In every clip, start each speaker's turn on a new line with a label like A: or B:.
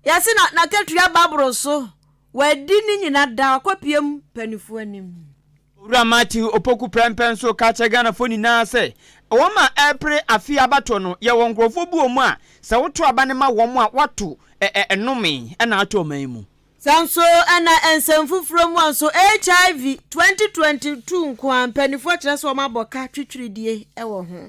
A: Yɛse na n'akatua ba boro so, wadi ne nyina da, wakɔpiem mpaninfoɔ anim.
B: Owura Matthew Opoku Prempeh nso ka kyerɛ Ghanafoɔ nyinaa sɛ wɔn a ɛrepere afe abatoɔ no, yɛwɔ nkurɔfoɔ bi wɔ mu a sɛ woto aba no ma wɔn a woato nnome na ato ɔman yi mu.
A: Saa nso na nsɛm foforɔ mu a nso HIV 2022 nko ara mpaninfoɔ kyerɛ sɛ wɔn abɔ ka twitwiridie wɔ ho.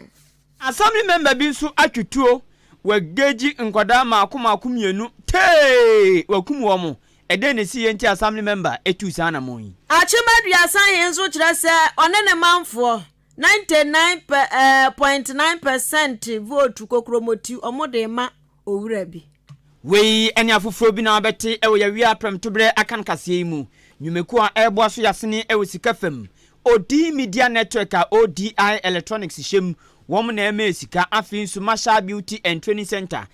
B: Assembly member bi nso atwe tuo, wageegyi nkwadaa mmaako mmaako mmienu tee, wakum wɔn. Ɛdɛn na ɛsiiɛ nti a Assembly member tuu saa anammɔn yi?
A: Akyem 30 he nso kyerɛ sɛ ɔne ne manfoɔ 99.9 percent vote kokromoti wɔde rema owura bi.
B: Wei ne afoforɔ bi na wobɛte wɔ Yawia Prɛmtoberɛ Akan kaseɛ yi mu. Nnwumakuo a ɛreboa so yasene wɔ sika fam, Odi Media Network a ODI Electronics hyɛ mu, wɔn na ɛma sika, afei nso Marshall Beauty and Training Centre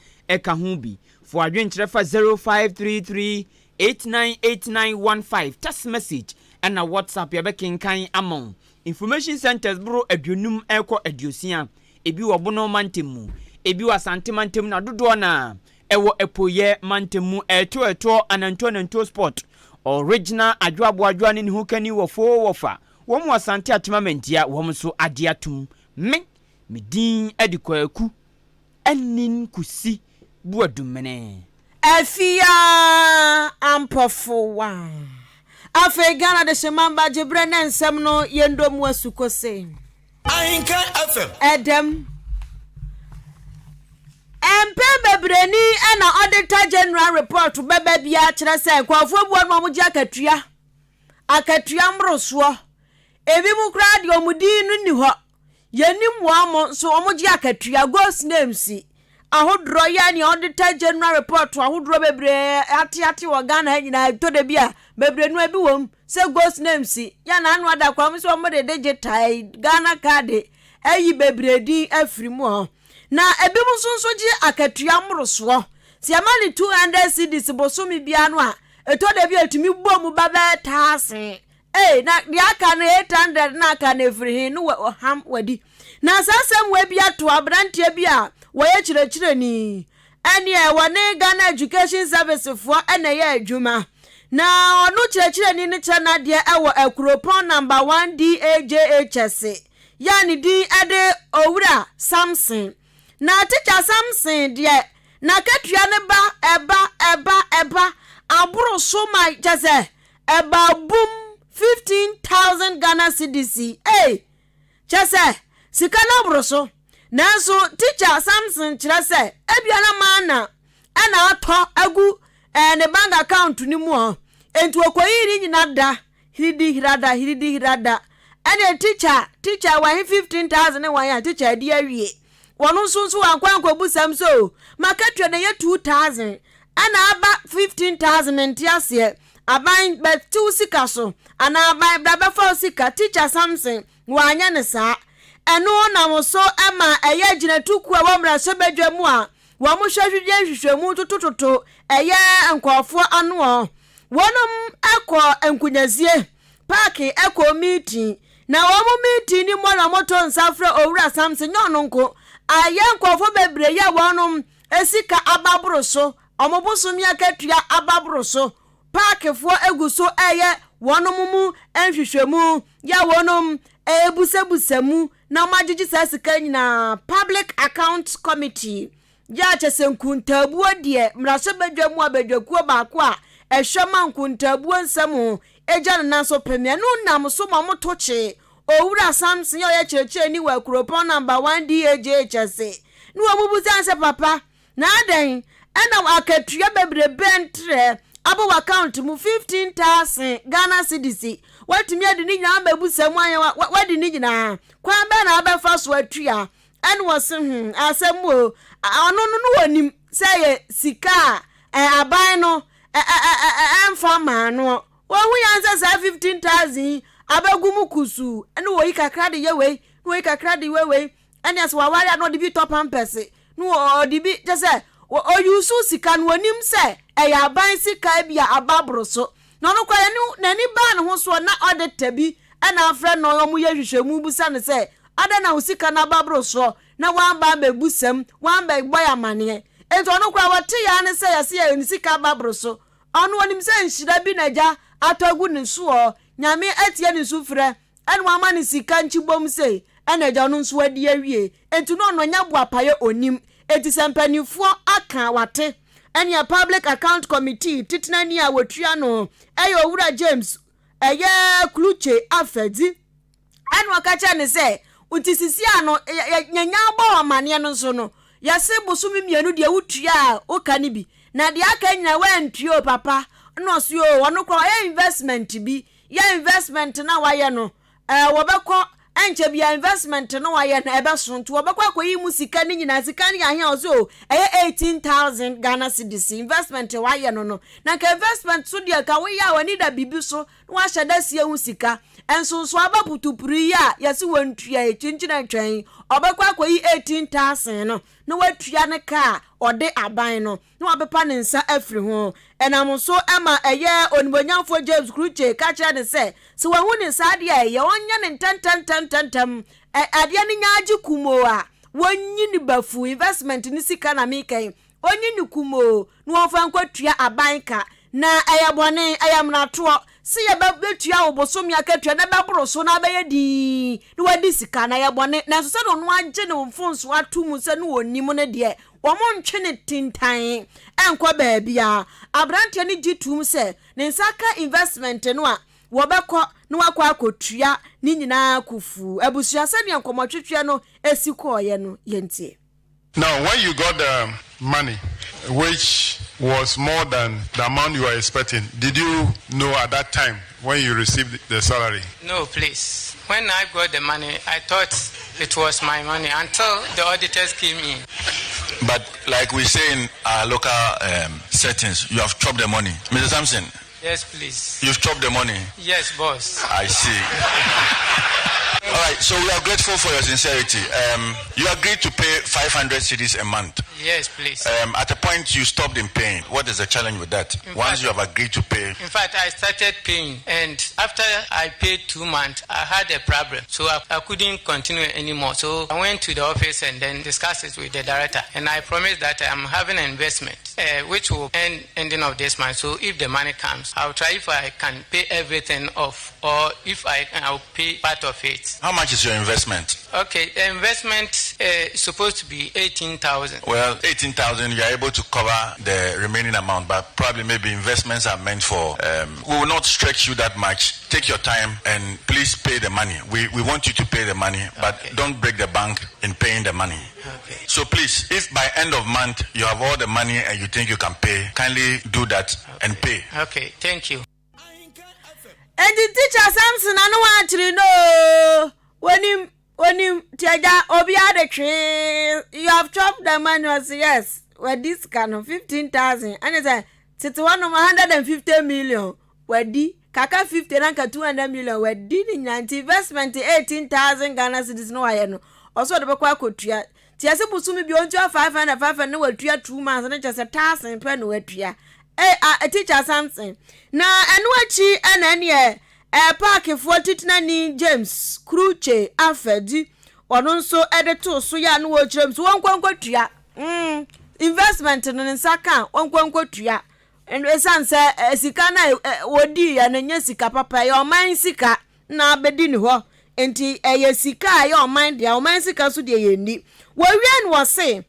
B: ka ho bi. Fa w'adwenkyerɛ fa 0533 898915, text message ɛna WhatsApp yɛbɛkenkan ama wo. Information centres boro 50 rekɔ 60, ebi wɔ Bono mantam mu, ebi wɔ Asante mantam na dodoɔ no ara ɛwɔ Apueeɛ mantam mu. Ɛtoɔ ɛtoɔ, anantuo anantuo sport, original adwoa aboadwoa ne ne ho kani wɔ foo wɔfa, wɔn wɔ Asante Akyem Amantia, wɔn nso agye atom. Me, me din de Kwaku Anin Kusi Boadumene.
A: Afia Ampɔfowa. Afei Ghana Dehyemma mma gye berɛ na nsɛm no yɛndɔ mu asukose.
C: Ahenkan FM.
A: Ɛdɛm. Mpɛn bebree ni na Auditor General report bɛba biara kyerɛ sɛ nkurɔfoɔ bi wɔ no wɔgye akatua, akatua mmorosoɔ. Ebinom koraa deɛ wɔn din no nni hɔ. Yɛnnim wɔn mo nso wɔgye akatua, ghost names ahodoɔ yɛ nea Auditor General report ahodoɔ bebree ateate wɔ Ghana ha nyinaa ɛtɔ da bi a bebree no ebi wɔ mu sɛ ghost names yɛ na ano ada kwa mu sɛ wɔde digital Ghana card ayi bebree din afiri mu hɔ. Na ebinom nso nso gye akatua mmorosoɔ. Sɛ yɛma no 200 cedis bosome biara no a, ɛtɔ da bi a ɛtumi bɔ mu ba bɛyɛ taase. Ei, na deɛ aka no 800 na aka no ɛfiri he no ham wadi. Na saa asɛm wei bi ato aberanteɛ bi a wɔyɛ kyerɛkyerɛni. Ɛneɛ wɔne Ghana Education Service foɔ na ɛyɛ adwuma. Na ɔno kyerɛkyerɛni no kyerɛ n'adeɛ ɛwɔ Akuropɔn Number 1 DAJHS. Yɛ a ne din de Owura Samson. Na Tikya Samson deɛ, n'akatua no ba, ɛba, ɛba, ɛba, aboro so ma kyɛ sɛ ɛbaa bum 15,000 Ghana cedis. Ei! Kyɛ sɛ sika no aboro so. Nanso Tikya Samson kyerɛ sɛ ebia na mana na atɔ agu eh, ne bank account no mu hɔ. Enti okoyii ne nyina da. Hiridi hirada hiridi hirada ɛneɛ teacher teacher wahe 15,000 ne wan a teacher adi awie wɔno nso nso wankɔ ankɔbu sɛm sɛ o makatua na ɛyɛ 2,000 ɛna aba 15,000 mente aseɛ aban bɛte wo sika so anaa aban bra bɛfa wo sika teacher Samson wanyɛ ne saa ɛno nam so ɛma ɛyɛ agyinatukuo a wɔ mmarahyɛbadwa mu a Wɔhwɛ hwehwɛ nhwehwɛmu totototo ɛyɛ nkorɔfoɔ anoɔ. Wɔnom kɔ nkunyazie, paake kɔ meeting. Na wɔn meeting no mu na wɔto nsa frɛ Owura Samson, nyɛ ɔno nko, ayɛ nkorɔfoɔ bebree yi a wɔnom sika aba boro so, wɔn bosome akatua aba boro so. Paakefoɔ gu so reyɛ wɔnom mu nhwehwɛmu, yɛ wɔnom rebusabusa mu na wɔagyegye saa sika nyinaa. Public Accounts Committee yɛ a kyɛ sɛ nkuntaabuo deɛ mmarahyɛbadwa mu abadwakuo baako a ɛhwɛ ma nkuntaabuo nsɛm ho gya ne nan so pem. Ɛno nam so ma wɔto kye Owura Samson a ɔyɛ kyerɛkyerɛni wɔ Akuropɔn Number 1 DAJHS ne wɔbubusa no sɛ papa Na adɛn na akatua bebrebe ntrɛ abɔ w'account mu 15,000 Ghana cedis? Woatumi adi ne nyinaa abɛbusa mu ayɛ wadi ne nyinaa. Kwan bɛn na wobɛfa so atua? Ɛna ɔse hmm asɛm o. Ɔno no no wɔnim sɛ ɛyɛ sika a aban no ɛmfa maa noɔ. Wɔhu yɛn sɛ saa 15,000 yi abɛgu mu kusuu ɛna wɔyi kakra de yɛ wei na wɔyi kakra de yɛ wei. Ɛnneɛ sɛ waware a na ɔde bi tɔ pampɛse na ɔde bi kyɛ sɛ ɔyusu sika no ɔnim sɛ ɛyɛ aban sika bi a aba aboro so na ɔno koraa n'ani baa ne ho soɔ na ɔde ta bi ɛna afrɛ no wɔn yɛ nhwehwɛmu bisa no sɛ adɛn na wo sika no aba aboro soɔ na wamba abɛbu sɛm wamba bɔ yɛ amaneɛ. Enti ɔno koraa wɔte yɛ ara ne sɛ yɛse yɛ ne sika ba boro so. Ɔno ɔnim sɛ nhyira bi na agya atɔ agu ne soɔ. Nyame atie ne sufrɛ ɛna wama no sika nkyibom sei ɛna agya ɔno nso adi awie. Enti na ɔno ɔnyɛ boapayɛ ɔnim. Enti sɛ mpaninfoɔ aka a wate. Ɛneɛ Public Account Committee titenani a wɔtua no ɛyɛ Owura James ɛyɛ Klutse Afadzi. Ɛna ɔka kyerɛɛ no sɛ, Nti sisi a no, yɛnya bɔ wo amaneɛ no nso no, yɛse bosome mmienu deɛ wotua a woka no bi, na deɛ aka nyina woantua o papa. Ɛna ɔse o, ɔno koraa wayɛ investment bi, yɛ investment no a wayɛ no, ɛɛ wɔbɛkɔ, ɛnkyɛ biara investment no wayɛ no ɛbɛso, nti wɔbɛkɔ akɔyi mu sika no nyinaa, sika no yɛ ahe a ɔse o, ɛyɛ 18,000 Ghana cedis, investment a wayɛ no no, na nka investment so deɛ nka woyɛ a w'ani da biribi so, na wahyɛ da sie ho sika. Nsonsoa aba putupuru yi a yɛse wɔntua yi, kyinkyin antwɛn yi, ɔbɛkɔ akɔyi 18,000 no na watua ne ka a ɔde aban no na wapepa ne nsa afiri ho. Ɛnam so ma ɛyɛ Onimuonyamfoɔ James Klutse ka kyerɛɛ no sɛ, sɛ wahu ne saa adeɛ a ɛyɛ, ɔnyɛ no ntɛntɛntɛntɛntɛm. Ɛ, adeɛ no nya agye kumoo a, wɔnyi no bafuu, investment no sika na meka yi, Onyi no kumoo na wɔmfa nkɔtua aban ka. Na ɛyɛ bɔne, ɛyɛ mmaratoɔ, sɛ yɛbɛtua wo bosome akatua na ɛbɛboro so na abɛyɛ dinn na woadi sika no, ɛyɛ bɔne. Nanso sɛdeɛ ɔno agye ne mfomsoɔ ato mu sɛ na ɔnnim no deɛ, wɔntwe no tintann nkɔ baabiara. Aberanteɛ no gye toom sɛ ne nsa ka investment no a, wɔbɛkɔ na wakɔ akɔtua ne nyinaa kufuu. Abusua, sɛdeɛ nkɔmmɔtwetweɛ no si kɔeɛ no, yɛntie.
D: Now, when you got the money, which was more than the amount you were expecting, did you know at that time when you received the salary?
E: No, please. When I got the money, I thought it was my money until the auditors came in.
C: But like we say in our local um, settings, you have chopped the money. Mr. Sampson,
E: Yes, please.
C: You've chopped the money?
E: Yes, boss.
C: I see. All right, so we are grateful for your sincerity. Um, you agreed to pay 500 cedis a month.
E: Yes, please.
C: Um, at a point, you stopped in paying. What is the challenge with that? In Once fact, you have agreed to pay.
E: In fact, I started paying, and after I paid two months, I had a problem. So I, I couldn't continue anymore. So I went to the office and then discussed it with the director. And I promised that I'm having an investment, uh, which will end ending of this month. So if the money comes, I'll try if I can pay everything off or if I I'll pay part of it.
C: How much is your investment?
E: Okay, the investment uh, is supposed to be 18,000.
C: Well, 18,000, you are able to cover the remaining amount, but probably maybe investments are meant for. Um, we will not stretch you that much. Take your time and please pay the money. We, we want you to pay the money, but okay. don't break the bank in paying the money.
E: Okay.
C: So please, if by end of month you have all the money and you think you can pay, kindly do that
E: okay.
C: and pay.
E: Okay, thank you.
A: Enti teacher Samson ano akyere no oo wonim wonim ti agya obi ade twee you have chopped the money ɔsi yes wadi sika no 15,000 ɛne sɛ tete hɔ nom 150 million wadi kaka 50 na nka 200 million wadi ne nyinaa nti investment 18,000 Ghana cedis no wayɛ no ɔsɛ ɔde bɛkɔ akɔtua Nti yɛse bosome bi ɔntua 500 500 na watua 2 months no kyɛ sɛ thousand pɛ na watua. Eh, ah, teacher Samson. Na ɛno akyi ɛna ɛneɛ eh, paakefoɔ titenani James Kruche Afadi ɔno nso ɛde too so yɛ a na wɔkyerɛ mu so wɔnkɔ nkɔtua. Mm, investment no ne nsa ka wɔnkɔ nkɔtua. Ɛsiane sɛ eh, sika no a eh, wɔdiiɛ no nyɛ sika papa, ɛyɛ ɔman sika. na abɛdi ne hɔ, enti ɛyɛ sika a ɛyɛ ɔman dea, ɔman sika nso deɛ yɛnni. Wɔwie no wɔse,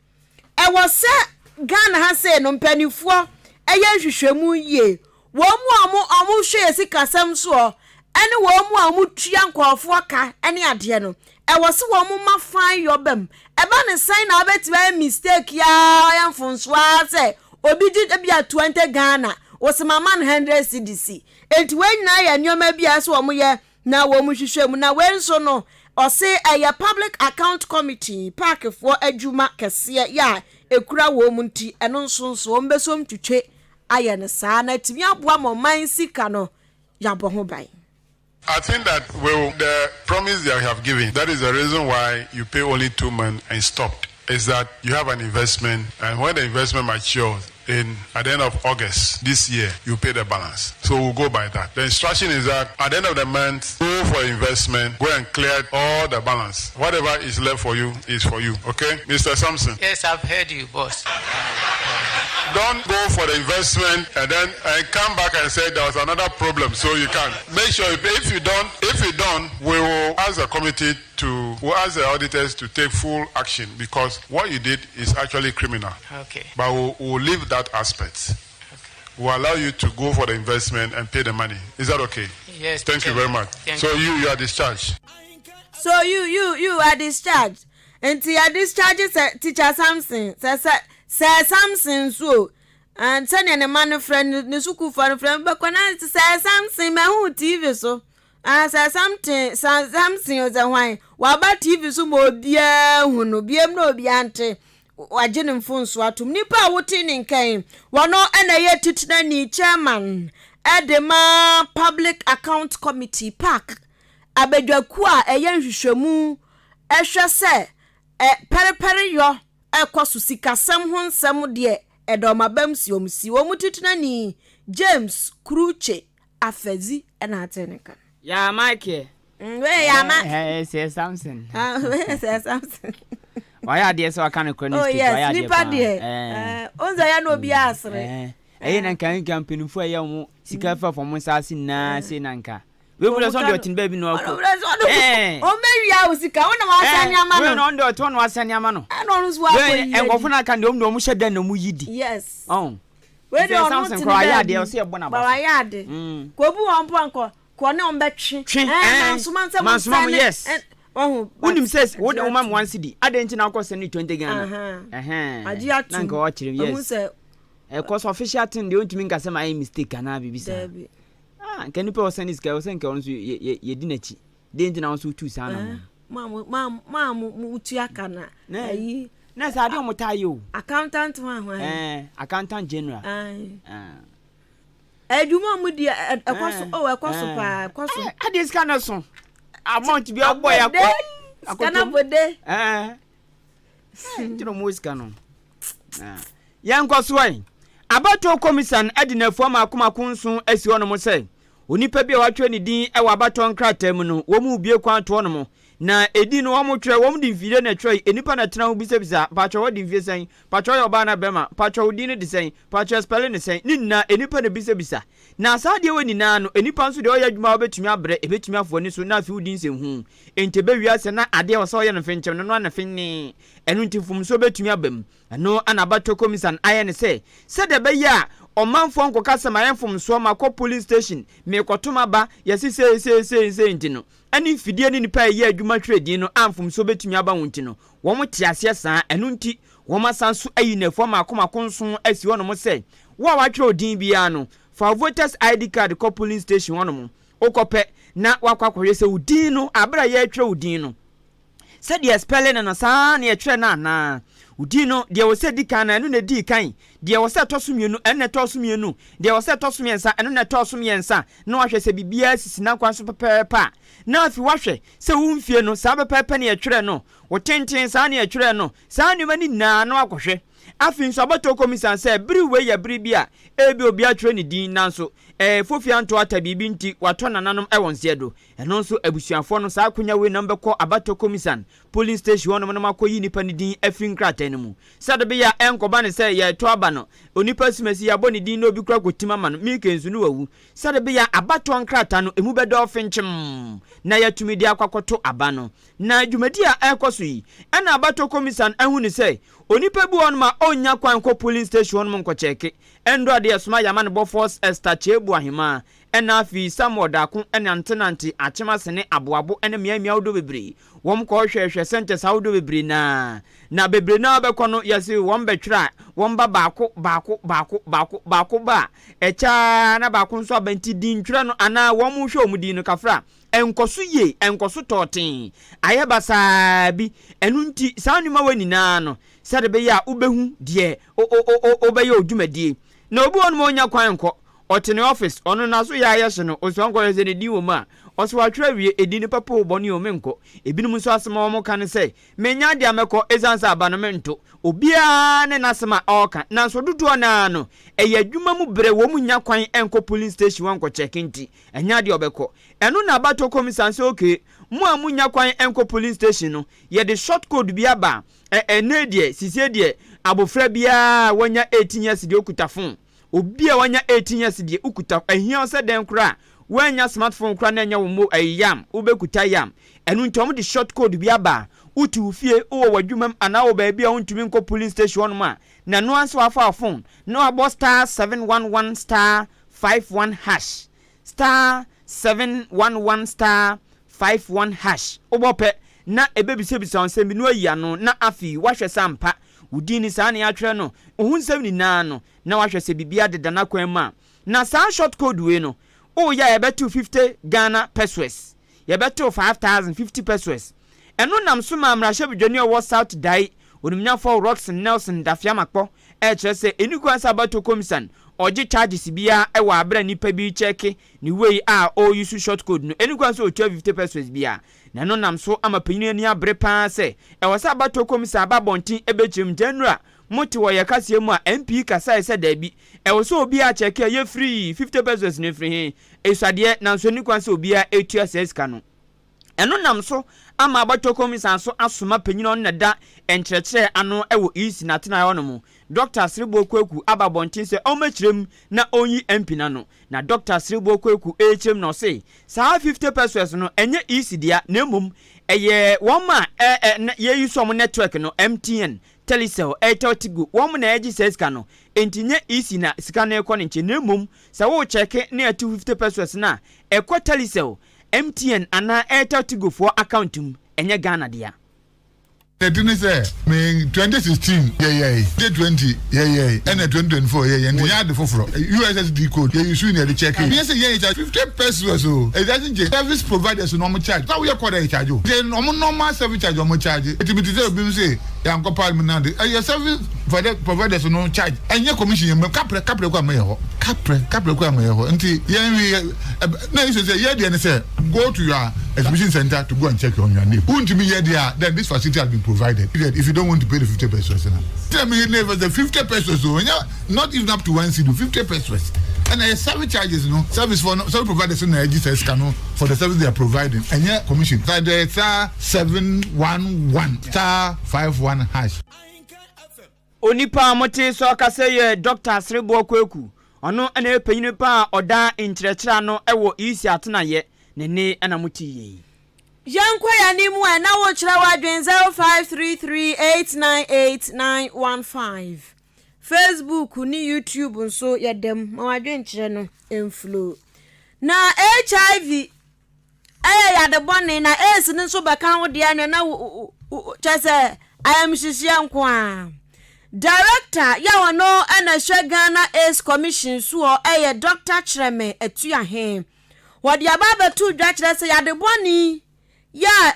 A: ɛwɔ sɛ Ghana ha sei no mpaninfoɔ yɛ nhwehwɛmu yie, wɔn mu a wɔn wɔhwɛ yɛ sikasɛm soɔ ɛne wɔn mu a wɔtua nkurɔfoɔ ka ne adeɛ no, ɛwɔ sɛ wɔn ma fan yɔ ba mu. Ɛba ne sɛn na wobɛtumi ayɛ mistake yi ara, ayɛ mfomsoɔ ara sɛ obi gye ebia 20 Ghana, wose mama no 100 cedis. Enti wei nyinaa yɛ nneɛma bi a ɛsɛ sɛ wɔyɛ na wɔhwehwɛ mu. Na wei nso no, ɔse ɛyɛ Public Account Committee, PAC, foɔ adwuma kɛseɛ yɛ a ɛkura wɔn nti, ɛno nso nso wɔbɛsɔ ntwitwe ayɛ no saa na atumi aboa ma ɔman sika no yɛabɔ ho ban.
D: I think that with the promise that you have given, that is the reason why you pay only two months and stopped, is that you have an investment and when the investment matures in at the end of August this year, you pay the balance. So we'll go by that. The instruction is that at the end of the month, go for investment, go and clear all the balance. Whatever is left for you is for you. Okay? Mr. Sampson.
E: Yes, I've heard you, boss.
D: Don't go for the investment and then and come back and say there was another problem. So you can make sure you pay. If you don't, if you don't, we will ask the committee to we'll ask the auditors to take full action because what you did is actually criminal.
E: Okay.
D: But we'll, we'll leave that aspect. We'll allow you to go for the investment and pay the money. Is that okay?
E: Yes.
D: Thank you very much.
E: Thank
D: so you you are discharged.
A: So you you you are discharged. Nti yɛ discharge sɛ teacher Samson sɛ sɛ sɛ Samson nso o and sɛnea ne ma no frɛ no ne sukuufoɔ no frɛ no bɛkɔ na sɛ Samson mahu TV so ah sɛ Samson sɛ Samson o sɛ hwan waba TV so ma obiara hu no biem na obiara nte wagye ne mfonso atom nipa a wote ne nkan wɔno ɛna ɛyɛ titenani chairman ɛde ma public account committee park Abadwakuo a ɛyɛ nhwehwɛmu hwɛ sɛ pɛrepɛreyɔ rekɔ so sikasɛm ho nsɛm deɛ ɛda wɔn abam si wɔn si. Wɔn titenani James Krutche Afadzi na ate ne ka.
B: Yaa Michael.
A: Mm, wei yɛ ama.
B: Ɛɛ sɛ Samson.
A: Ah, wei yɛ sɛ Samson.
B: Wayɛ adeɛ sɛ waka no korɛ no
A: oh,
B: straight.
A: yes,
B: Wayɛ adeɛ
A: nipa
B: paa.
A: deɛ.
B: Ɛɛ.
A: Ɔn sɛ yɛ na obi asere.
B: Ɛɛ. Ɛyɛ na nka nka mpanimfoɔ a ɛyɛ wɔn sika fa fam nsa ase nyinaa sei na nka. Wei mu deɛ sɛ ɔde ɔte ne baabi na ɔkɔ.
A: Ɔmo bɛwia wo sika wo na wasane ama no.
B: Wei na ɔno deɛ ɔte hɔ na wasane ama no.
A: Ɛna ɔno nso wakɔ yi adi.
B: Nkurɔfo no aka deɛ ɔmo deɛ ɔmo hyɛ dɛn na ɔmo yi di.
A: Yes.
B: Ɔn.
A: Wei deɛ ɔno
B: Samson
A: te ne
B: koraa wayɛ
A: baabi.
B: adeɛ ɔsɛ yɛbɔ n'aba
A: Ba
B: so.
A: wayɛ ade. Kɔ obi wɔ mpo ankɔ kɔ ne ɔmo bɛtwe.
B: Twe,
A: Ɛɛ
B: ɛɛ,
A: mansoma nsɛ mo
B: mansoma mo,
A: nsane.
B: yes.
A: Wahu.
B: Wonim sɛ wo de woma me one cedi adɛn nti na wokɔ send 20 Ghana. Ɛhɛn.
A: Agye atum.
B: Na nka ɔkyerɛ
A: Ɔhu
B: yes.
A: sɛ.
B: Ɛkɔ so official thing deɛ ɔntumi nka sɛ mayɛ mistake anaa biribi saa.
A: Daabi.
B: Ah, nka nipa a ɔsɛne sika, ɛwɔ sɛ nka ɔno nso yɛ yɛ yɛdi n'akyi. Deɛ nti na wo nso wotu saa anamɔ no?
A: Mo a mo mo a mo a mo mo tua ka na ayi.
B: Na sɛ adeɛ a wɔn taa yɛ o.
A: Accountant hwan hwan.
B: Ɛɛ accountant general.
A: Ayi. Adwuma a wɔn di ɛkɔ so o ɛkɔ so paa ɛkɔ so.
B: Adeɛ sika no so amount bi abɔ yɛ akɔ.
A: Sika no abɔde.
B: Ɛɛ. Nti na wɔn sika no. Yɛnkɔ so ɛ. Abatoɔ Komisan de nnafua mmaako mmaako nson asi hɔnom sɛ onipa bi a wɔatwerɛ ne din wɔ abatoɔ nkrataa mu no, wɔrebue kwan ato hɔnom. Na edin no wɔtwerɛ, wɔde mfidie na ɛtwerɛ, nnipa na ɛtena ho bisabisa, mpakyɛw wadi mfie sɛn, mpakyɛw woyɛ ɔbaa anaa barima, mpakyɛw wo din no de sɛn, mpakyɛw spɛle no sɛn, ne nyinaa nnipa na ɛbisabisa. Na saa adeɛ wei nyinaa no, nnipa nso deɛ ɔyɛ adwuma a wobɛtumi abrɛ, ɛbɛtumi afa w'ani so na afei wodi nsɛmhunu. Enti ɛbɛwie ase na adeɛ a ɛwɔ sɛ ɔyɛ no mfenkyem no, no ara na fenee. Ɛno nti mfomsoɔ bɛtumi aba mu. Ɛno na abatoɔ komisan ayɛ no sɛ, sɛdeɛ ɛbɛyɛ a ɔmanfoɔ nkɔka sɛ mayɛ mfomsoɔ, makɔ polling station, merekɔto m'aba, yɛse sei sei sei sei nti no, ɛne mfidie ne nnipa a ɛyɛ adwuma twerɛ din no a mfomsoɔ bɛtumi aba ho nti no, wɔn te aseɛ saa. Ɛno nti wɔasan nso ayi nnafua mmaako mmaako nson asi hɔnom sɛ, wo a wɔatwerɛ wo din biara no, fa wo voters ID card kɔ polling station hɔnom, wokɔpɛ na woakɔ akɔhwɛ sɛ wo din no, aberɛ a yɛretwerɛ wo din no, Sɛdeɛ yɛspɛle no no, saa ara na yɛtwerɛ no anaa? Wo din no, deɛ ɛwɔ sɛ ɛdi kan no, ɛno na ɛdii kan, deɛ ɛwɔ sɛ ɛtɔ so mmienu, ɛno na ɛtɔɔ so mmienu, deɛ ɛwɔ sɛ ɛtɔ so mmiɛnsa, ɛno na ɛtɔɔ so mmiɛnsa, na woahwɛ sɛ biribiara sisi n'akwan so pɛpɛɛpɛ a. Na afei woahwɛ sɛ wo mfie no, saa pɛpɛɛpɛ na yɛtwerɛɛ no, wo tenten, saa na yɛtwerɛɛ no, saa nneɛma no nyinaa na woakɔhwɛ. Afei nso abatoɔ kɔmisa sɛ bere wei yɛ bere bi a ebia obi atwerɛ ne din nanso ɛɛ Fofie anto ata biribi nti watɔ nananom wɔ nseɛ do. Ɛno nso abusuafoɔ no saa akonya wei na wɔbɛkɔ abatoɔ kɔmisan, polling station, hɔnom na wɔakɔyi nnipa no din afiri nkrataa no mu. Sɛdeɛ ɛbɛyɛ a ɛnkɔba no sɛ yɛreto aba no onipa simasi yɛabɔ ne din na obi koraa kɔtim ama no Milke nso ne wawu. Sɛdeɛ ɛbɛyɛ a abatoɔ nkrataa no ɛmu bɛdɔɔ fenkyem na yɛatumi de akɔ akɔto aba no. Na dwumadie a ɛrekɔ so yi ɛna abatoɔ kɔmisan ahu no sɛ onipa bi wɔ hɔnom a ɔnnya kwan nkɔ polling station hɔnom nkɔkyɛɛke. Ɛndɔ adeɛ ɛsoma Yamanebɔfoɔ Esther Kyeabu Ahemaa Ɛnna afei Samuel Darko nantenante akyem ase ne aboabo ne mmeammea ahodoɔ bebree. Wɔn kɔ hwɛhwɛ centres ahodoɔ bebree na na bebree no ara bɛkɔ no yɛse wɔn bɛtwerɛ a wɔn ba baako baako baako baako baako ba a ɛkyɛ ara na baako nso aba nti din twerɛ no anaa wɔn hwɛ wɔn din no kafra ɛnkɔ so yie ɛnkɔ so tɔɔtee ayɛ basaa bi ɛno nti saa nneɛma wɔ nyinaa no sɛde bɛyɛ a wobɛhu deɛ wobɛyɛ odwumadie na obi wɔ nom a ɔnya kwan nkɔ Ɔte ne office, ɔno n'aso yɛ ayɛ hye no, ɔsua nkɔhwɛ sɛ ne din wɔ mu a. Ɔse watwerɛ awie, ɛdi nipa poo bɔne o, menkɔ. Ebinom nso asɛm a wɔka ne sɛ, Mennya adeɛ a mɛkɔ ɛsiane sɛ aba no mento. Obiara ne n'asɛm a ɔreka, nanso dodoɔ no ara no, ɛyɛ adwuma mu berɛ wɔn nnya kwan nkɔ polling station hɔ nkɔ check nti, ɛnyɛ adeɛ a wɔbɛkɔ. Ɛno na abatoɔ kɔmisa sɛ okay, mo a monnya kwan nkɔ polling station no, yɛde short code bi aba a, ɛ ɛnnɛ yi deɛ, sisie deɛ, abɔfra biara a wanya 18 years deɛ ɔkuta phone. Obi a wanya 18 years deɛ wokuta, ɛhia wo sɛ dɛn koraa a, woannya smart phone koraa na ɛnyɛ wo mo ɛyɛ yam, wobɛkuta yam. Ɛno nti wɔde short code bi aba a, wote wo fie, wowɔ w'adwuma mu anaa wɔ baabi a wontumi nkɔ polling station hɔnom a, na ɛno ara ne sɛ woafa wo phone na wabɔ star 711 star 51 hash, star 711 star 51 hash. Wobɔ pɛ na ɛbɛbisabisa wo nsɛm bi na woayi ano na afei woahwɛ sɛ ampa wo din no saa na yɛatwerɛ no, wo ho nsɛm nyinaa no na wahwɛ sɛ biribiara deda n'akwan mu a, na saa short code wei no, woyɛ a yɛbɛtew 50 Ghana pesewas, yɛbɛtew 5,050 pesewas. Ɛno nam so maa mmarahyɛbadwani a ɔwɔ South Dayi, Onimnyafɔw Rockson Nelson Dafeamakpɔ ɛrekyerɛ sɛ ɛnni kwan sɛ abatoɔ komisan ɔgye charges biara wɔ aberɛ a nipa bi rekyɛke ne wei a ɔreusu short code no, ɛnni kwan sɛ ɔtua 50 pesewas biara. Na ɛno nam so ama panyin ani abere pa ara sɛ ɛwɔ sɛ abatoɔ komisan aba abɔnten bɛkyerɛ mu. Nti ɛnnora Mote wɔ yɛ kaseɛ mu a MP kasaɛ sɛ daabi, ɛwɔ sɛ obiara kyɛke a ɛyɛ free, 50 pesos no ɛfiri he? Ɛsua deɛ, nanso ɛnni kwan sɛ obiara tua saa sika no. Ɛno nam so ama abatoɔ kɔmisa nso asoma panyin a ɔno na ɛda nkyerɛkyerɛ ano wɔ EC n'atenaeɛ hɔ nom, Dɔkta Serebour Kwaku aba abɔnten sɛ ɔmmɛkyerɛ mu na ɔnyi MP no ano. Na Dɔkta Serebour Kwaku rekyerɛ mu na ɔse saa 50 pesos no ɛnyɛ EC dea na mmom ɛyɛ wɔn a ɛ ɛ yɛ use wɔn network no, MTN, Telecel, Airtel Tigo, wɔn na ɛgye saa sika no, enti nyɛ EC na sika no rekɔ ne nkyɛn na mmom sɛ wo kyɛke na ɛto 50 pesewas no a, ɛkɔ Telecel, MTN anaa Airtel Tigo foɔ account mu, ɛnyɛ Ghana dea.
D: Deɛ ɛte ne sɛ, me 2016 yɛyɛe, 2020 yɛyɛe, ɛna 2024 yɛyɛ, nti nyɛ ade foforɔ. USSD code yɛ use na yɛde kyɛke. Nyɛ sɛ yɛn yɛ charge 50 pesewas o, it doesn't change. Service providers no wɔn charge, sɛ woyɛ call a yɛ charge o, nti wɔn normal service charge wɔn charge. Nti mete sɛ obinom se Yɛankɔ parliament no ade. Ɛyɛ service providers no charge. Ɛnyɛ commission yɛn kaprɛ kaprɛ kɔ ama yɛ hɔ. Kaprɛ kaprɛ kɔ ama yɛ hɔ. Nti yɛn wi na yɛ sɛ yɛ deɛ ne sɛ go to your exhibition center to go and check on your name. Wontumi yɛ deɛ a then this facility has been provided. If you don't want to pay the 50 pesos na. Tell me ne sɛ 50 pesos o ɛnyɛ not even up to one cedi 50 pesos. Ɛna yɛ service charges no service for no service providers no na ɛgye sɛ sika no for the service they are providing ɛnyɛ commission. Sɛ saa 711 star 51 hash.
B: Onipa a motee sɛ ɔkasa yi yɛ Dɔkta Sereboɔ Kwaku. Ɔno na ɛyɛ panyini pa a ɔda nkyerɛkyerɛ ano wɔ EC atenaeɛ. Ne nne na motee yi.
A: Yɛnkɔ yɛn anim ɛ na wokyerɛ w'adwene 0533898915 Facebook ne YouTube nso yɛda mu ma w'adwenkyerɛ no mflow. Na HIV Ɛyɛ yade bɔne na AIDS no nso bɛka ho deɛ no na kyɛ sɛ ayamhyehyeɛ nko ara. Director yɛ ɔno na ɛhwɛ Ghana AIDS Commission soɔ ɛyɛ Doctor Kyerɛmɛ Atuahe. Wɔde aba abɛto dwa kyerɛ sɛ yade bɔne yɛ a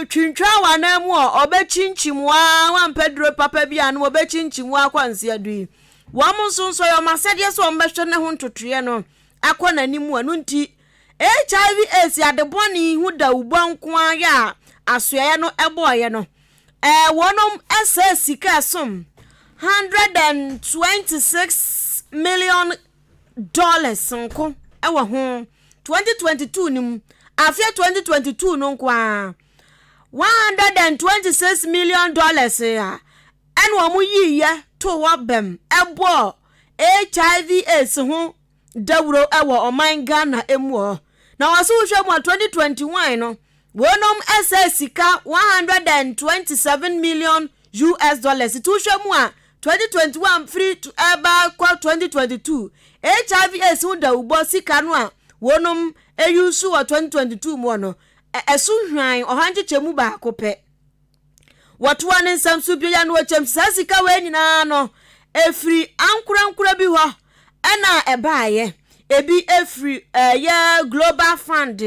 A: ɛtwintwan wɔ anan mu a ɔbɛkyinkyim wo ara wampɛ duro papa bi a no ɔbɛkyinkyim wo akɔ nseɛdo yi. Wɔn nso nso ɛyɛ wɔn asɛdeɛ sɛ wɔbɛhwɛ ne ho ntotoeɛ no akɔ n'anim ɛno nti HIV AIDS ade bɔne yi ho dawubɔ nko ara yɛ a asoɛeɛ no bɔeɛ no, ɛɛ wɔnom sɛɛ sika ɛsom 126 million dollars nko wɔ ho 2022 no mu afeɛ 2022 no nko ara 126 million dollars a ɛna wɔn yiiɛ to hɔ bɛm ɛbɔɔ HIV AIDS ho dawuro wɔ ɔman Ghana mu hɔ. Na wɔse wohwɛ mu a 2021 no, wɔnom sɛe sika 127 million US dollars. Nti wohwɛ mu a 2021 firi ɛba kɔ 2022 HIV AIDS ho dawubɔ sika no a wɔnom yusu wɔ 2022 mu no, ɛso hwan ɔha nkyekyɛmu baako pɛ. Wɔtoa ne nsɛm so bio yɛ no ɔkyɛm saa sika wei nyinaa no ɛfiri ankorankora bi hɔ ɛna ɛbaeɛ ebi ɛfiri ɛyɛ Global Fund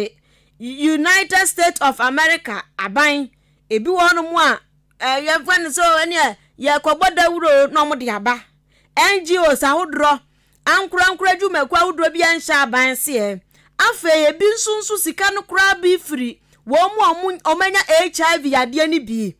A: United States of America aban ebi wɔ hɔnom a yɛmfa no sɛ ɛneɛ yɛkɔbɔ dawuro na wɔde aba NGOs ahodoɔ Ankorankoro adwumakuo ahodoɔ bi nhyɛ aban seɛ. Afei ebi nso nso sika no koraa bi firi wɔn a wɔanya HIV yadeɛ no bi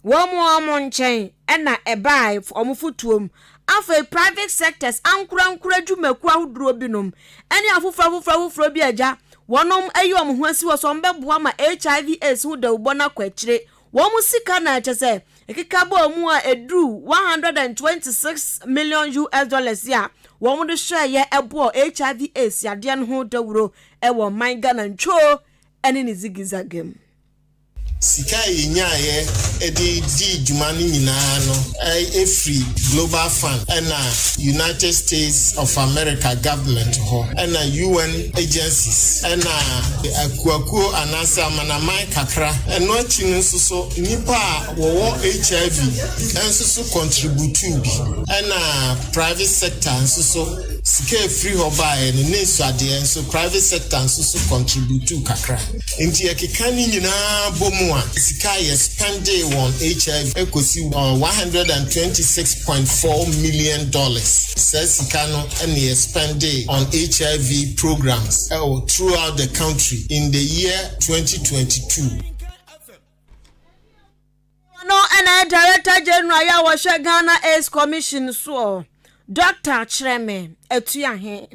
A: wɔn wɔn nkyɛn na ɛbaeɛ, wɔn fotoɔ mu. Afei private sectors, ankorankoro adwumakuo ahodoɔ binom ne afoforɔ afoforɔ afoforɔ bi agya wɔnom ayi wɔn ho asi hɔ sɛ wɔbɛboa ma HIV AIDS ho dawubɔ no akɔ akyire. Wɔn sika na kyɛ sɛ ɛkeka bɔɔ mu a ɛduru 126 million US dollars a wɔn de hwɛeɛ ɛbɔɔ HIV AIDS yadeɛ no ho dawuro wɔ ɔman Ghana ntwoo ne ne zigizag mu.
F: Sika a yɛnyaeɛ de dii dwuma no nyinaa no firi Global Fund ɛna United States of America Government hɔ ɛna UN agencies ɛna akuakuo anaasɛ amanaman kakra. Ɛno akyi no nso so nnipa a wɔwɔ HIV nso so kɔntributuu bi ɛna private sector nso so sika a ɛfiri hɔ baeɛ no ne nsuadeɛ nso private sector nso so kɔntributuu kakra. Nti yɛkeka ne nyinaa bɔ mu a, sika a yɛspɛndee wɔ HIV kɔsi $126.4 million. Saa sika no na yɛspɛndee on HIV programs wɔ throughout the country in the year 2022.
A: Ɔno na ɛyɛ Director General yi a wɔhwɛ Ghana AIDS Commission soɔ, Dɔkta Kyerɛme Atuahe.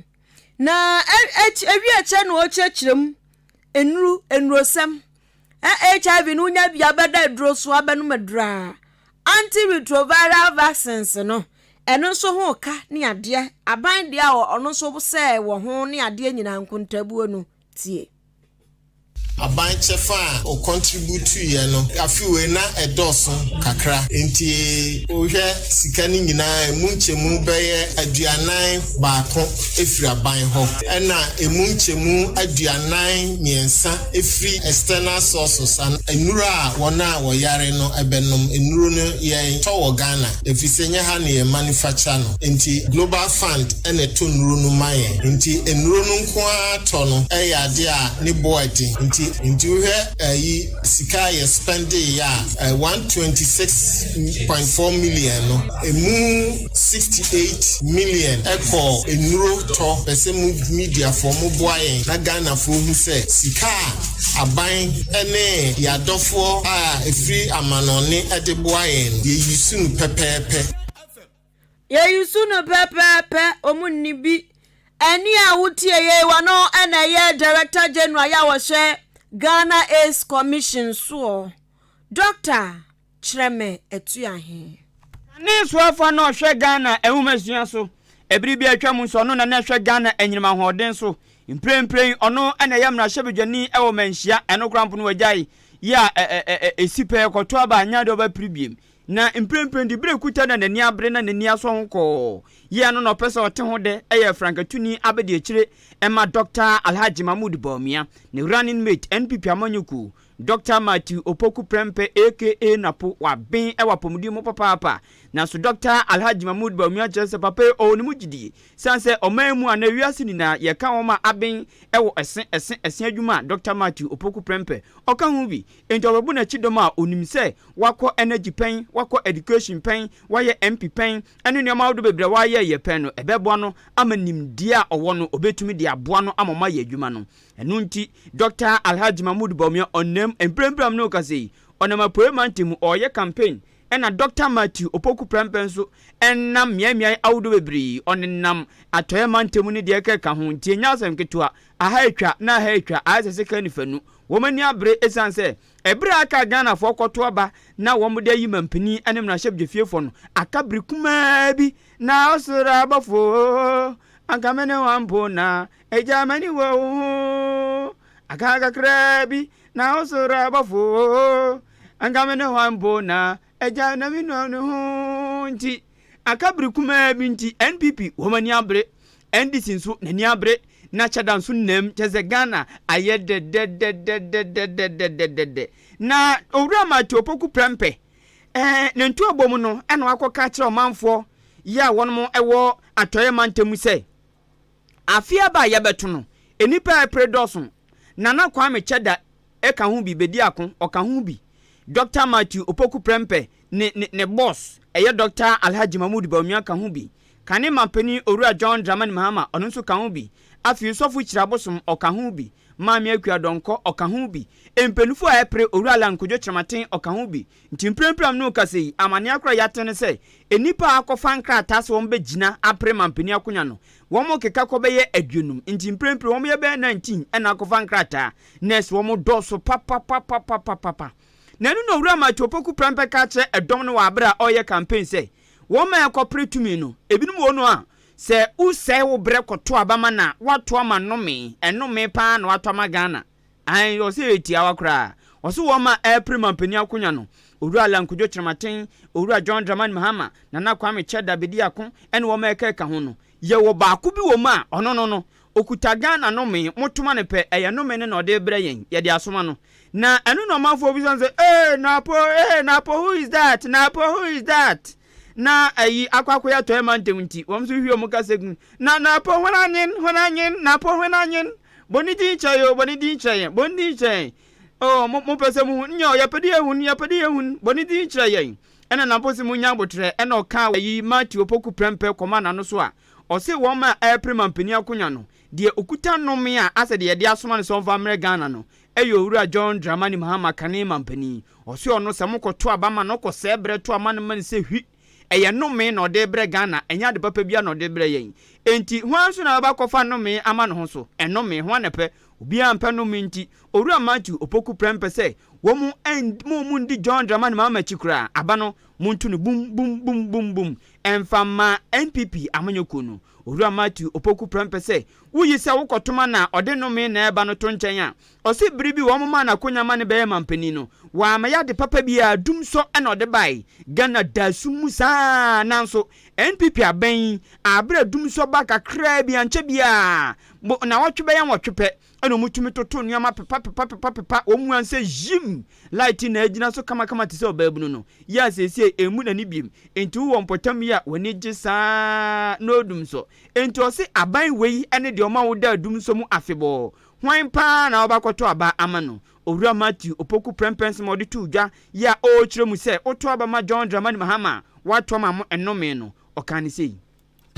A: Na ewi akyɛ na ɔkyerɛkyerɛ mu nnuru, nnurosɛm. HIV no wonya bi abɛda aduro so abɛnom aduro a, antiretroviral vaccines no, ɛno nso ho ka ne adeɛ. Aban deɛ a ɔno nso sɛ wɔ ho ne adeɛ nyinaa nkontabuo no tie.
F: Aban kyɛfa a ɔkɔntributuiɛ no afe wei na ɛdɔɔso kakra nti wohwɛ sika no nyinaa a ɛmu nkyɛmu bɛyɛ 41 firi aban hɔ ɛna ɛmu nkyɛmu 43 firi external sources anaa nnuro a wɔn a wɔyare no bɛnom. Nnuro no yɛntɔ wɔ Ghana ɛfiri sɛ nyɛ ha na yɛ manufacture no nti Global Fund na ɛtɔ nnuro no ma yɛn nti nnuro no nko ara tɔ no yɛ adeɛ a ne boɔ ɛden nti nti wohwɛ ayi sika a yɛ spɛndee yɛ a 126.4 million no ɛmu 68 million ɛkɔ nnuro tɔ. Pɛ sɛ mo mediafoɔ mo boa yɛn na Ghanafoɔ hu sɛ sika a aban ne yɛn adɔfoɔ a ɛfiri amanɔne de boa yɛn no yɛ use no pɛpɛɛpɛ.
A: Yɛyi su no pɛpɛɛpɛ, ɔmu nni bi. Ɛnne a wotie yei wɔ no na ɛyɛ Director General yɛ a wɔhyɛ Ghana AIDS Commission soɔ, Dɔkta Kyerɛmɛ Atuahe.
B: Kane soafoɔ a na ɔhwɛ Ghana nwomasua so ɛbere bi a atwa mu nso ɔno na na ɛhwɛ Ghana anyinam ahoɔden so. Mprempren ɔno na ɛyɛ mmarahyɛbadwani wɔ Manhyia, ɛno koraa mpo no wagyae yi a ɛsi pɛɛ kɔto aba a nyɛ adeɛ ɔbɛpere biem. Na mprempren de, bere kuta na n'ani abere na n'ani asɔ ho kɔɔ yɛ no na ɔpɛ sɛ ɔte ho dɛ yɛ frankatuni abadiakyire ma Dɔkta Alhaji Mahmood Bawumia, ne running mate NPP amanyɔkuo, Dɔkta Matthew Opoku Prempeh aka Napo, waben wɔ apɔmuden mu papaapa. Nanso Dɔkta Alhaji Mahmood Bawumia kyerɛ sɛ papa yi ɔwɔ ne mu gyidie sane sɛ ɔman mu anaa wiase nyinaa yɛka wɔn a aben wɔ ɛse ɛse ɛse adwuma a Dɔkta Matthew Opoku Prempeh ɔka ho bi. Enti ɔbɛbo n'akyi dɔm a onim sɛ wakɔ energy pɛn, wakɔ education pɛn, wayɛ MP pɛn, ɛne nneɛma ahodoɔ bebree a wayɛyɛ pɛn no, ɛbɛboa no ama nimdeɛ a ɔwɔ no, ɔbɛtumi de aboa no ama wɔayɛ adwuma no. Ɛno nti, Dɔkta Alhaji Mahmood Bawumia ɔnam, mprempren a me ne wo kasa yi, ɔnam Apueɛ Mantam mu, ɔreyɛ campaign, ɛna Dɔkta Matthew Opoku Prempeh nso nam mmeaemmeae ahodoɔ bebree, ɔnenam Atɔeɛ Mantam ne deɛ ɛkeka ho, nti ɛnyɛ asɛm ketewa, aha atwa na aha atwa, ayɛ sɛ sekan nifanu. Wɔn ani abere esiane sɛ ɛberɛ a aka a Ghanafoɔ kɔto aba na wɔn de ayi mampanin ne mmarahyɛbdwafiefoɔ no, aka bere kumaa bi na ɔsoro abɔfoɔ anka me ne wɔn mpo na agya m'ani wɔ wo ho. Aka kakraa bi na ɔsoro abɔfoɔ anka me ne wɔn mpo na agya na me nua ne ho nti. Aka bere kumaa bi nti NPP wɔn ani abere, NDC nso n'ani abere, na Cheddar nso nam, kyerɛ sɛ Ghana ayɛ dɛdɛdɛdɛdɛdɛdɛdɛdɛ. Na Owura Matthew Opoku Prempeh eh, ne ntoabɔ mu no ɛna wakɔka akyerɛ ɔmanfoɔ yi a wɔnom wɔ Atɔeɛ mantam mu sɛ, afe aba a yɛbɛto no, nnipa a ɛpere dɔɔso. Nana Kwame Cheddar ka ho bi, Bediako, ɔka ho bi. Dɔkta Matthew Opoku Prempeh ne ne ne boss, ɛyɛ Dɔkta Alhaji Mahmood Bawumia ka ho bi. Kane Manpanin Owura John Dramani Mahama, ɔno nso ka ho bi. Afei Sɔfo Kyiri Abosom, ɔka ho bi. Maame Akua Donkor, ɔka ho bi. Mpanyinfoɔ a ɛpere Owura Allan Kojo Kyerematen, ɔka ho bi. Nti mprempren a me ne wo kasa yi, amaneɛ koro a yɛate ne sɛ, nnipa a akɔfa nkrataa sɛ wɔbɛgyina apere manpanin akonya no, wɔkeka kɔ bɛyɛ aduonum. Nti mprempren wɔyɛ bɛyɛ 19 na akɔfa nkrataa. Nurse wɔn dɔɔso papapapapapapa. Na ɛno na Owura Matthew Opoku Prempeh ka kyerɛ ɛdɔm no wɔ abere a ɔreyɛ campaign sɛ, wɔn a ɛkɔpere tumi no, ebinom wɔ no a, sɛ wosɛe wo berɛ kɔto aba ma no a, woato ama nnome. Ɛnnome paa na woato ama Ghana. Ae, ɔse ɛyɛ tiawa koraa. Ɔse wɔn a ɛrepere mampanin akonya no, Owura Allan Kojo Kyerematen, Owura John Dramani Mahama, Nana Kwame Kyɛda Bediako ne wɔn a ɛka ɛka ho no, yɛwɔ baako bi wɔ mu a, ɔno no no, ɔkuta Ghana nome, motoma no pɛ, ɛyɛ nome no na ɔde rebrɛ yɛn, yɛde asoma no. Na ɛno na ɔmanfoɔ bisa no sɛ, Ee, Napo, ee, Napo, who is that? Napo, who is that? Na ayi akɔ akɔyɛ atɔeɛ mantam nti, wɔn nso hwie wɔn kasa gu. Na Napo, hwan anyen? Hwan anyen? Napo, hwan anyen? Bɔ ne din kyerɛ yɛn o, bɔ ne din kyerɛ yɛn, bɔ ne din kyerɛ yɛn. Oh, mo, mopɛ sɛ muhu? Nyɛ, yɛpɛ de yɛhu, yɛpɛ de yɛhu. Bɔ ne din kyerɛ yɛn. Ɛna Napo se monya aboterɛ, ɛna ɔkaa ayi Matthew Opoku Prempeh kɔmaa n'ano so a, ɔse wɔn a ɛrepere mampanin akonya no, deɛ ɔkuta nnome a asɛ deɛ yɛde asoma no sɛ ɔmfa mmrɛ Ghana no, ɛyɛ Owura John Dramani Mahama kane mampanin. Ɔse ɔno sɛ mokɔto aba ma no ɔkɔsɛe berɛ to ama no ma no sɛ hwi. Ɛyɛ nnome na ɔde rebrɛ Ghana, ɛnyɛ ade papa biara na ɔde rebrɛ yɛn. Enti hwan nso na bɛba akɔfa nnome ama ne ho so? Nnome, hwan na ɛpɛ? Obiara mpɛ nnome nti, Owura Matthew Opoku Prempeh sɛ wɔn mo wɔn ndi John Dramani Mahama akyi koraa. Aba no, monto no bum bum bum bum bum ɛmfa mma NPP amanyɔkuo no. Owura Matthew Opoku Prempeh sɛ woyi sɛ wokɔtoma na ɔde nnome na ɛreba no to nkyɛn a, Ɔse bere bi wɔn maa no akonya ma no bɛyɛ manpanin no, wamɛyɛ ade papa biara, dum sɔ na ɔde bae. Ghana da sum mu saa nanso NPP abɛn yi, abere a dum sɔ ba kakraa bi ankyɛ biara, bo nawɔtwe bɛyɛ nwɔtwe pɛ na wɔn tumi toto nneɛma pepa pepa pepa pepa wɔn mu ansɛ yim light na agyina so kamakama te sɛ ɔbaabunu no yɛ a seesei ɛmmu n'ani biem enti wowɔ mpɔtam yi a w'ani gye saa no dum sɔ enti ɔse aban wei ne deɛ ɔma wo da dum sɔ mu afebɔɔ Hwan paa na wobɛakɔto aba ama no? Owura Matthew Opoku Prempeh nsɛm a ɔde too dwa yi a ɔrekyerɛ mu sɛ woto aba ma John Dramani Mahama a, woato ama mo nnome no, ɔkaa no sei.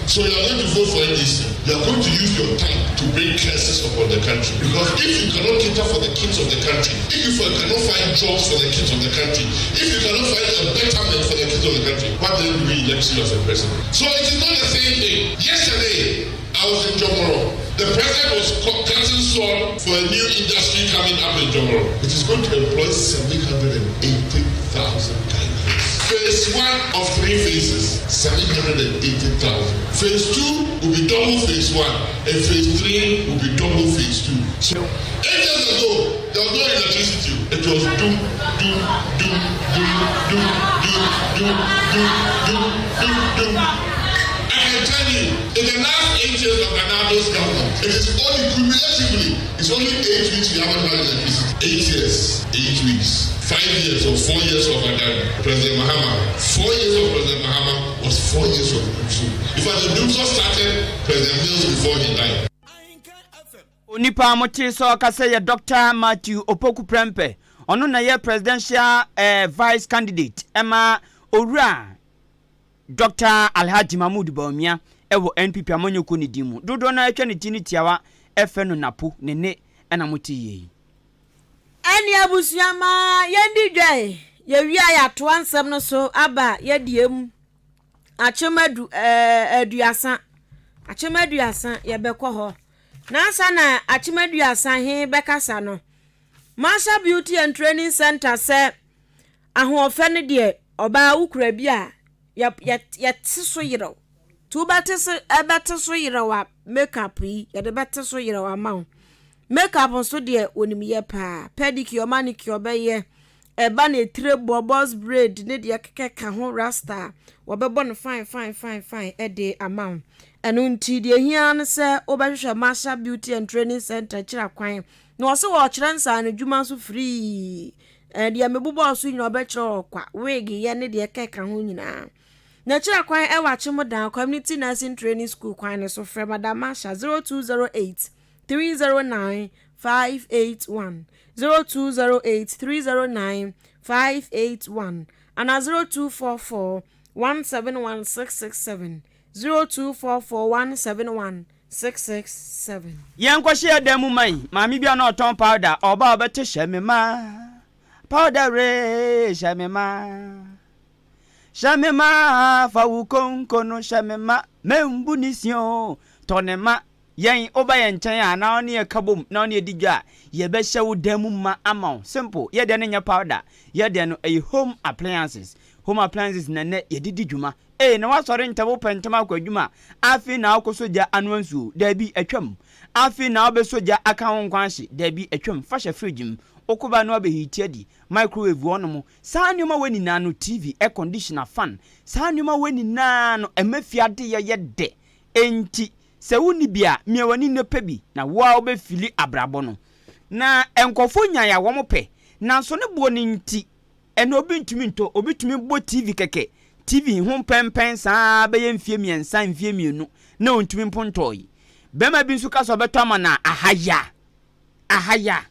G: So you are going to vote for NDC, you are going to use your time to bring curses upon the country because if you cannot cater for the kids of the country, if you cannot find jobs for the kids of the country, if you cannot find a betterment for the kids of the country, what then do we elect you as a president? So it is not the same thing. Yesterday, I was in Jomoro. The president was cutting sod for a new industry coming up in Jomoro. It is going to employ 780,000 Ghanaians. Phase one of three phases, 780,000. Phase two will be double phase one, and phase three will be double phase two. So, eight years ago, there was no electricity. It was doom, doom, doom, doom, doom, doom, doom, doom, doom, doom, doom. I can tell you, in the last eight years of Ganado's government, it is only cumulatively, it's only eight weeks we haven't had electricity. Eight years, eight weeks. Five years or four years of Adani, President Mahama. Four years of President Mahama was four years of Dumso. In fact, the Dumso started President Mills before he died.
B: Onipa a motee sɛ ɔkasa yɛ Dɔkta Matthew Opoku Prempeh. Ɔno na ɛyɛ Presidential eh, Vice Candidate ɛma Owura Dɔkta Alhaji Mahmood Bawumia ɛwɔ NPP amanyɔkuo no din mu. Dodoɔ no ara atwa ne ti no tiawa ɛfɛ no Napo, ne nne ɛna mote yie yi.
A: Ɛne abusua ma yɛndi dwa ɛ. Yɛwie a yɛatoa nsɛm no so aba yɛdeɛ mu. Akyem adu ɛɛ aduasa. Akyem aduasa yɛbɛkɔ hɔ. Na ansa na akyem aduasa he bɛkasa no, Marshall Beauty and Training Center sɛ ahoɔfɛ no deɛ ɔbaa wokura bi a yɛ yɛ yɛte so yerɛw. Nti wobɛte so ɛbɛte so yerɛw a makeup yi yɛde bɛte so yerɛw ama wo. Makeup nso deɛ wɔnim yɛ paa. Pedicure, manicure bɛyɛ. Ɛba no etire bɔ, box braid ne deɛ ɛkeka ho rasta a, wɔbɛbɔ no fine fine fine fine de ama wo. Ɛno nti deɛ ɛhia ara ne sɛ wobɛhwehwɛ Masha Beauty and Training Centre akyiri akwan. Na wɔse wɔrekyerɛ nsaanodwuma nso firii. Ɛɛ deɛ mebobɔɔ so nyinaa wɔbɛkyerɛ wɔ kwa, wig yɛ ne deɛ ɛkeka ho nyinaa. N'akyiri akwan ɛwɔ Akyemmodan Community Nursing Training School kwan no so. Frɛ Madam Masha 0208 309 581, 0208 309 581 anaa 0244 171 667, 0244 171 667.
B: Yɛnkɔhyɛ yɛn dan mu man. Maame bi a na ɔtɔn powder, ɔba a ɔbɛte hyɛ me ma. Powder wee hyɛ me ma. Hyɛ me ma, fa wo konko no hyɛ me ma. Membu ne si o, tɔ ne ma. Yɛn, woba yɛn nkyɛn a, na wo ne yɛn ka bom, na wo ne yɛn di dwa a, yɛbɛhyɛ wo dan mu ma ama wo. Simple. Yɛn deɛ no nyɛ powder. Yɛn deɛ no, ɛyɛ home appliances. Home appliances na nnɛ yɛde di dwuma. Ei, na woasɔre ntɛm, wopɛ ntɛm akɔ adwuma a, afei na wokɔsɔ gya anoa nsuo? Dabi, atwam. Afei na wobɛsɔ gya aka wo nkwan ahye? Dabi, atwam. Fa hyɛ fridge mu. Wokɔba a na woabɛhiiti adi. Microwave wɔ hɔnom. Saa nneɛma wei nyinaa no, TV, air conditioner, fan, saa nneɛma wei nyinaa no, ɛma fie adeyɛ yɛ dɛ. Enti, sɛ wonni bi a, mia w'ani na pɛ bi, na wo ara wobɛfili abrabɔ no. Na nkurɔfoɔ nyae a wɔpɛ, nanso ne boɔ no nti, Ɛnnɛ obi ntumi ntɔ, obi tumi bɔ TV kɛkɛ, TV ho mpɛnpɛn saa ara bɛyɛ mfeɛ mmiɛnsa, mfeɛ mmienu na ɔntumi mpo ntɔɔe. Barima bi nso ka sɛ ɔbɛtɔ ama no a, ahaya, ahaya,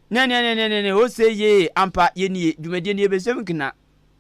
B: ne ne ne ne ne ne, ose yee, ampa yɛnie, dwumadie no yɛbɛsɛm nkena,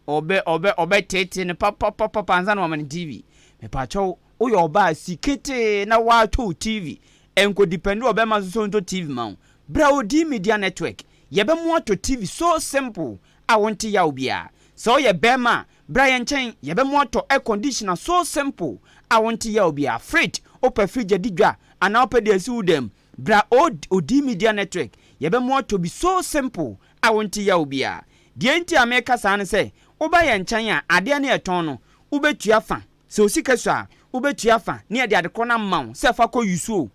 B: ɔbɛ ɔbɛ ɔbɛtete no papapapapa ansa na wama no TV. Mepakyɛw, woyɛ ɔbaa si ketee na woatɔ wo TV, ɛnkɔ depɛnde wɔ bɛrima so sɛ ɔntɔ TV ma wo. Bra Odi Media Network, Yɛbɛmo atɔ TV so simple a wonte yaw biara. Sɛ woyɛ bɛɛma a, bra yɛn nkyɛn, yɛbɛmo atɔ air conditioner so simple a wonte yaw biara. Fridge, wopɛ fridge adi dwa anaa wopɛ de asi wo dan mu, bra Odi Media Network, yɛbɛmo atɔ bi so simple a wonte yaw biara. Deɛ nti a meka saa ne sɛ, woba yɛn nkyɛn a, adeɛ no yɛtɔn no, wobɛtua fa. Sɛ wo sika sua a, wobɛtua fa na yɛde ade korɔ no ama wo sɛ fa kɔ use o.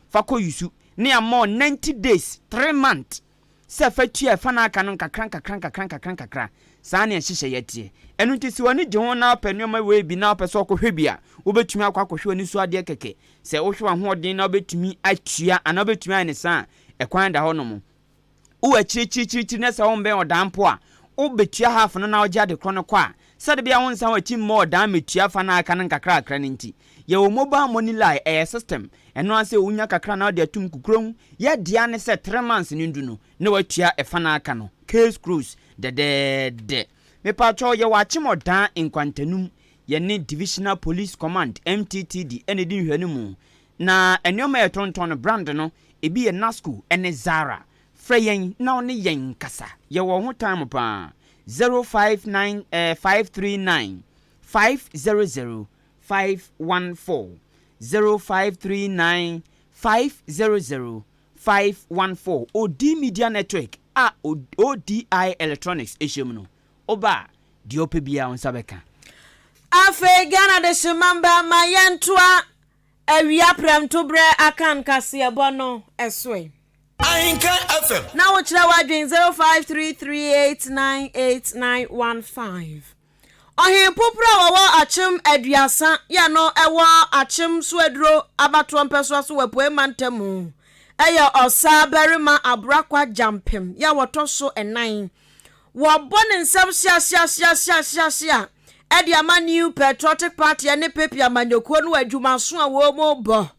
B: Fa kɔ yusu ne ama wo 90 days, 3 month, sɛ fa tua ɛfa no aka no nkakra nkakra nkakra nkakra nkakra. Saa ne nhyehyɛeɛ teɛ. Ɛno nti sɛ w'ani gye ho na wopɛ nneɛma wei bi na wopɛ sɛ wokɔhwɛ bi a, wobɛtumi akɔ akɔhwɛ w'ani so adeɛ kɛkɛ. Sɛ wohwɛ w'ahoɔden na wobɛtumi atua anaa wobɛtumi ayɛ no saa a, ɛkwan da hɔnom. Wowɔ akyirikyirikyirikyiri na sɛ wombɛn ɔdan mpo a, wobetua half no na wogye ade korɔ no kɔ a, sɛde bɛyɛ a wonsan w'akyi mma ɔdan mmetua fa no a aka no nkakrakra no nti. Yɛwɔ mobile money line, ɛyɛ system, ɛno ara sɛ wonya kakra na wode atum kukurom, yɛ dea ne sɛ three months no ndu no na woatua ɛfa no a aka no. Case closed. Dɛdɛɛdɛ. Mepakyɛw, yɛwɔ Akyem Ɔdan Nkwantanum, yɛne Divisional Police Command, MTTD, na ɛdi nhwɛanimu. Na nneɛma a yɛtontɔn no, brand no, ebi yɛ Nasco ne Zara. Frɛ yɛn na wo ne yɛn nkasa. Yɛwɔ ho time paa. 059 eh, 539 500 514. 0539 500 514. Odi Media Network a ODI Electronics hyɛ mu no, woba a, deɛ wopɛ biara wo nsa bɛka.
A: Afei Ghana Dehyemma mma ma yɛntoa Awia prɛmtoberɛ Akan kaseɛbɔ no so ɛ.
H: Ahenkan FM.
A: Na wokyerɛ w'adwen 0533898915. Ɔhen Popra a wɔwɔ Akyem Aduasa yɛ no wɔ Akyem Soaduro abatoɔ mpɛsoa so wɔ Apuei Mantam mu yɛ ɔsaa barima Aborakwa Gyampem yɛ a wɔtɔ so nnan. Wɔbɔ ne nsam hyeahyeahyeahyeahyea de ama New Patriotic Party ne PP amanyɔkuo no wɔ adwumaso a wɔrebɔ.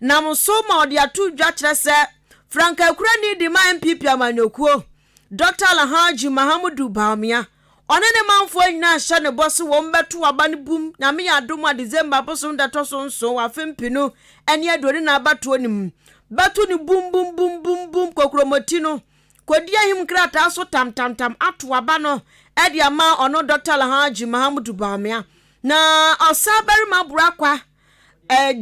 A: Nam so ma ɔde ato dwa kyerɛ sɛ frankakurani de ma NPP amanyɔkuo, Dɔkta Alhaji Mahamudu Bawumia, ɔne ne manfoɔ nyinaa hyɛ ne bɔ sɛ wɔn bɛto aba no bum Nyame yɛ adom a December bosom da ɛtɔ so nson wɔ afe mpenu ne 24 abatoɔ no mu bɛto no bum bum bum bum bum kokromoti no Kɔdi ahim krataa so tamtamtam ato aba no de ama ɔno Dɔkta Alhaji Mahamudu Bawumia. Na Ɔsabarima Burakwa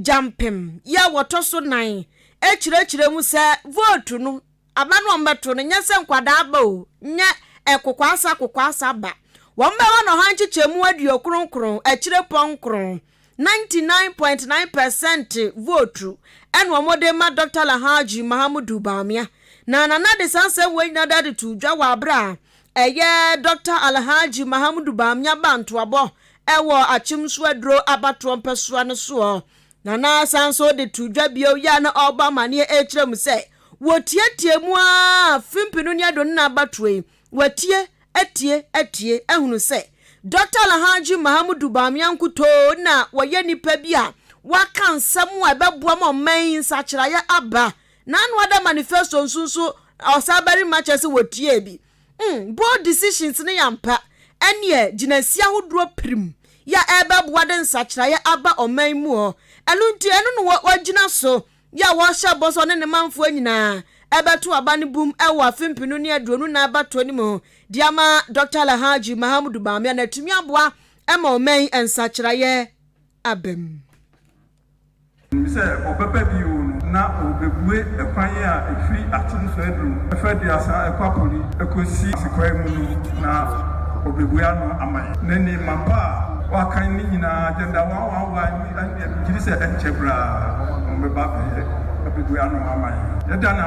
A: Gyampem yi a wɔtɔ so nan kyerɛkyerɛ mu sɛ vote no, aba no a wɔbɛto no nyɛ sɛ nkwadaa aba o, nyɛ kokwaasa kokwaasa aba. Wɔbɛma no ɔha nkyekyɛmu aduokron akyire pɔnkron. 99.9 pɛsɛnt vootu na wɔde ma Dɔkta Alhaji Mahamudu Bawumia. Na Nana de saa nsɛm wei nyinaa da de too dwa wɔ abere a ɛyɛ Dɔkta Alhaji Mahamudu Bawumia baa ntoabɔ wɔ Akyem Nsuaduro abatoɔ mpɛsoa no soɔ. Nana san nso de too dwa bio yɛ a na ɔrebɔ amaneɛ rekyerɛ mu sɛ wɔtiatia mu ara fi mpenu ne aduonu abatoɔ yi Watie, atie, atie ahunu sɛ Dɔkta Alhaji Mahamudu Bawumia nkutoo na wɔyɛ nipa bi a waka nsɛm a ɛbɛboa ma ɔman yi nsakyeraeɛ aba. N'ano ada manifesto nso nso ɔsabarima kyerɛ sɛ wɔtiee bi. Mm, bold decisions no yɛ ampa. Ɛneɛ gyinasie ahodoɔ pirim. yɛ a ɛrebɛboa de nsakyeraeɛ aba ɔman mu hɔ. Ɛno nti ɛno na wɔagyina so yɛ a wɔrehyɛ bɔ sɛ ɔne ne manfoɔ nyinaa ɛbɛto aba no bum wɔ afe 2024 abatoɔ no mu de ama Dɔkta Alhaji Mahamudu Bawumia na atumi aboa ma ɔman yi nsakyeraeɛ aba mu.
I: Nim sɛ ɔbɛba bio no, na ɔrebɛbue ɛkwan a ɛfiri Akyem Soaduru fa Aduasa kɔ Apoli kɔsi Asekwaa mu no, na ɔbɛbue ano ama yɛn. Na nneɛma pa a wɔakan no nyinaa, Agenda 111 yi, ɛndeɛ megye di sɛ ɛnkyɛ koraa wɔbɛba abɛyɛ abɛbue ano ama yɛn. Yɛda no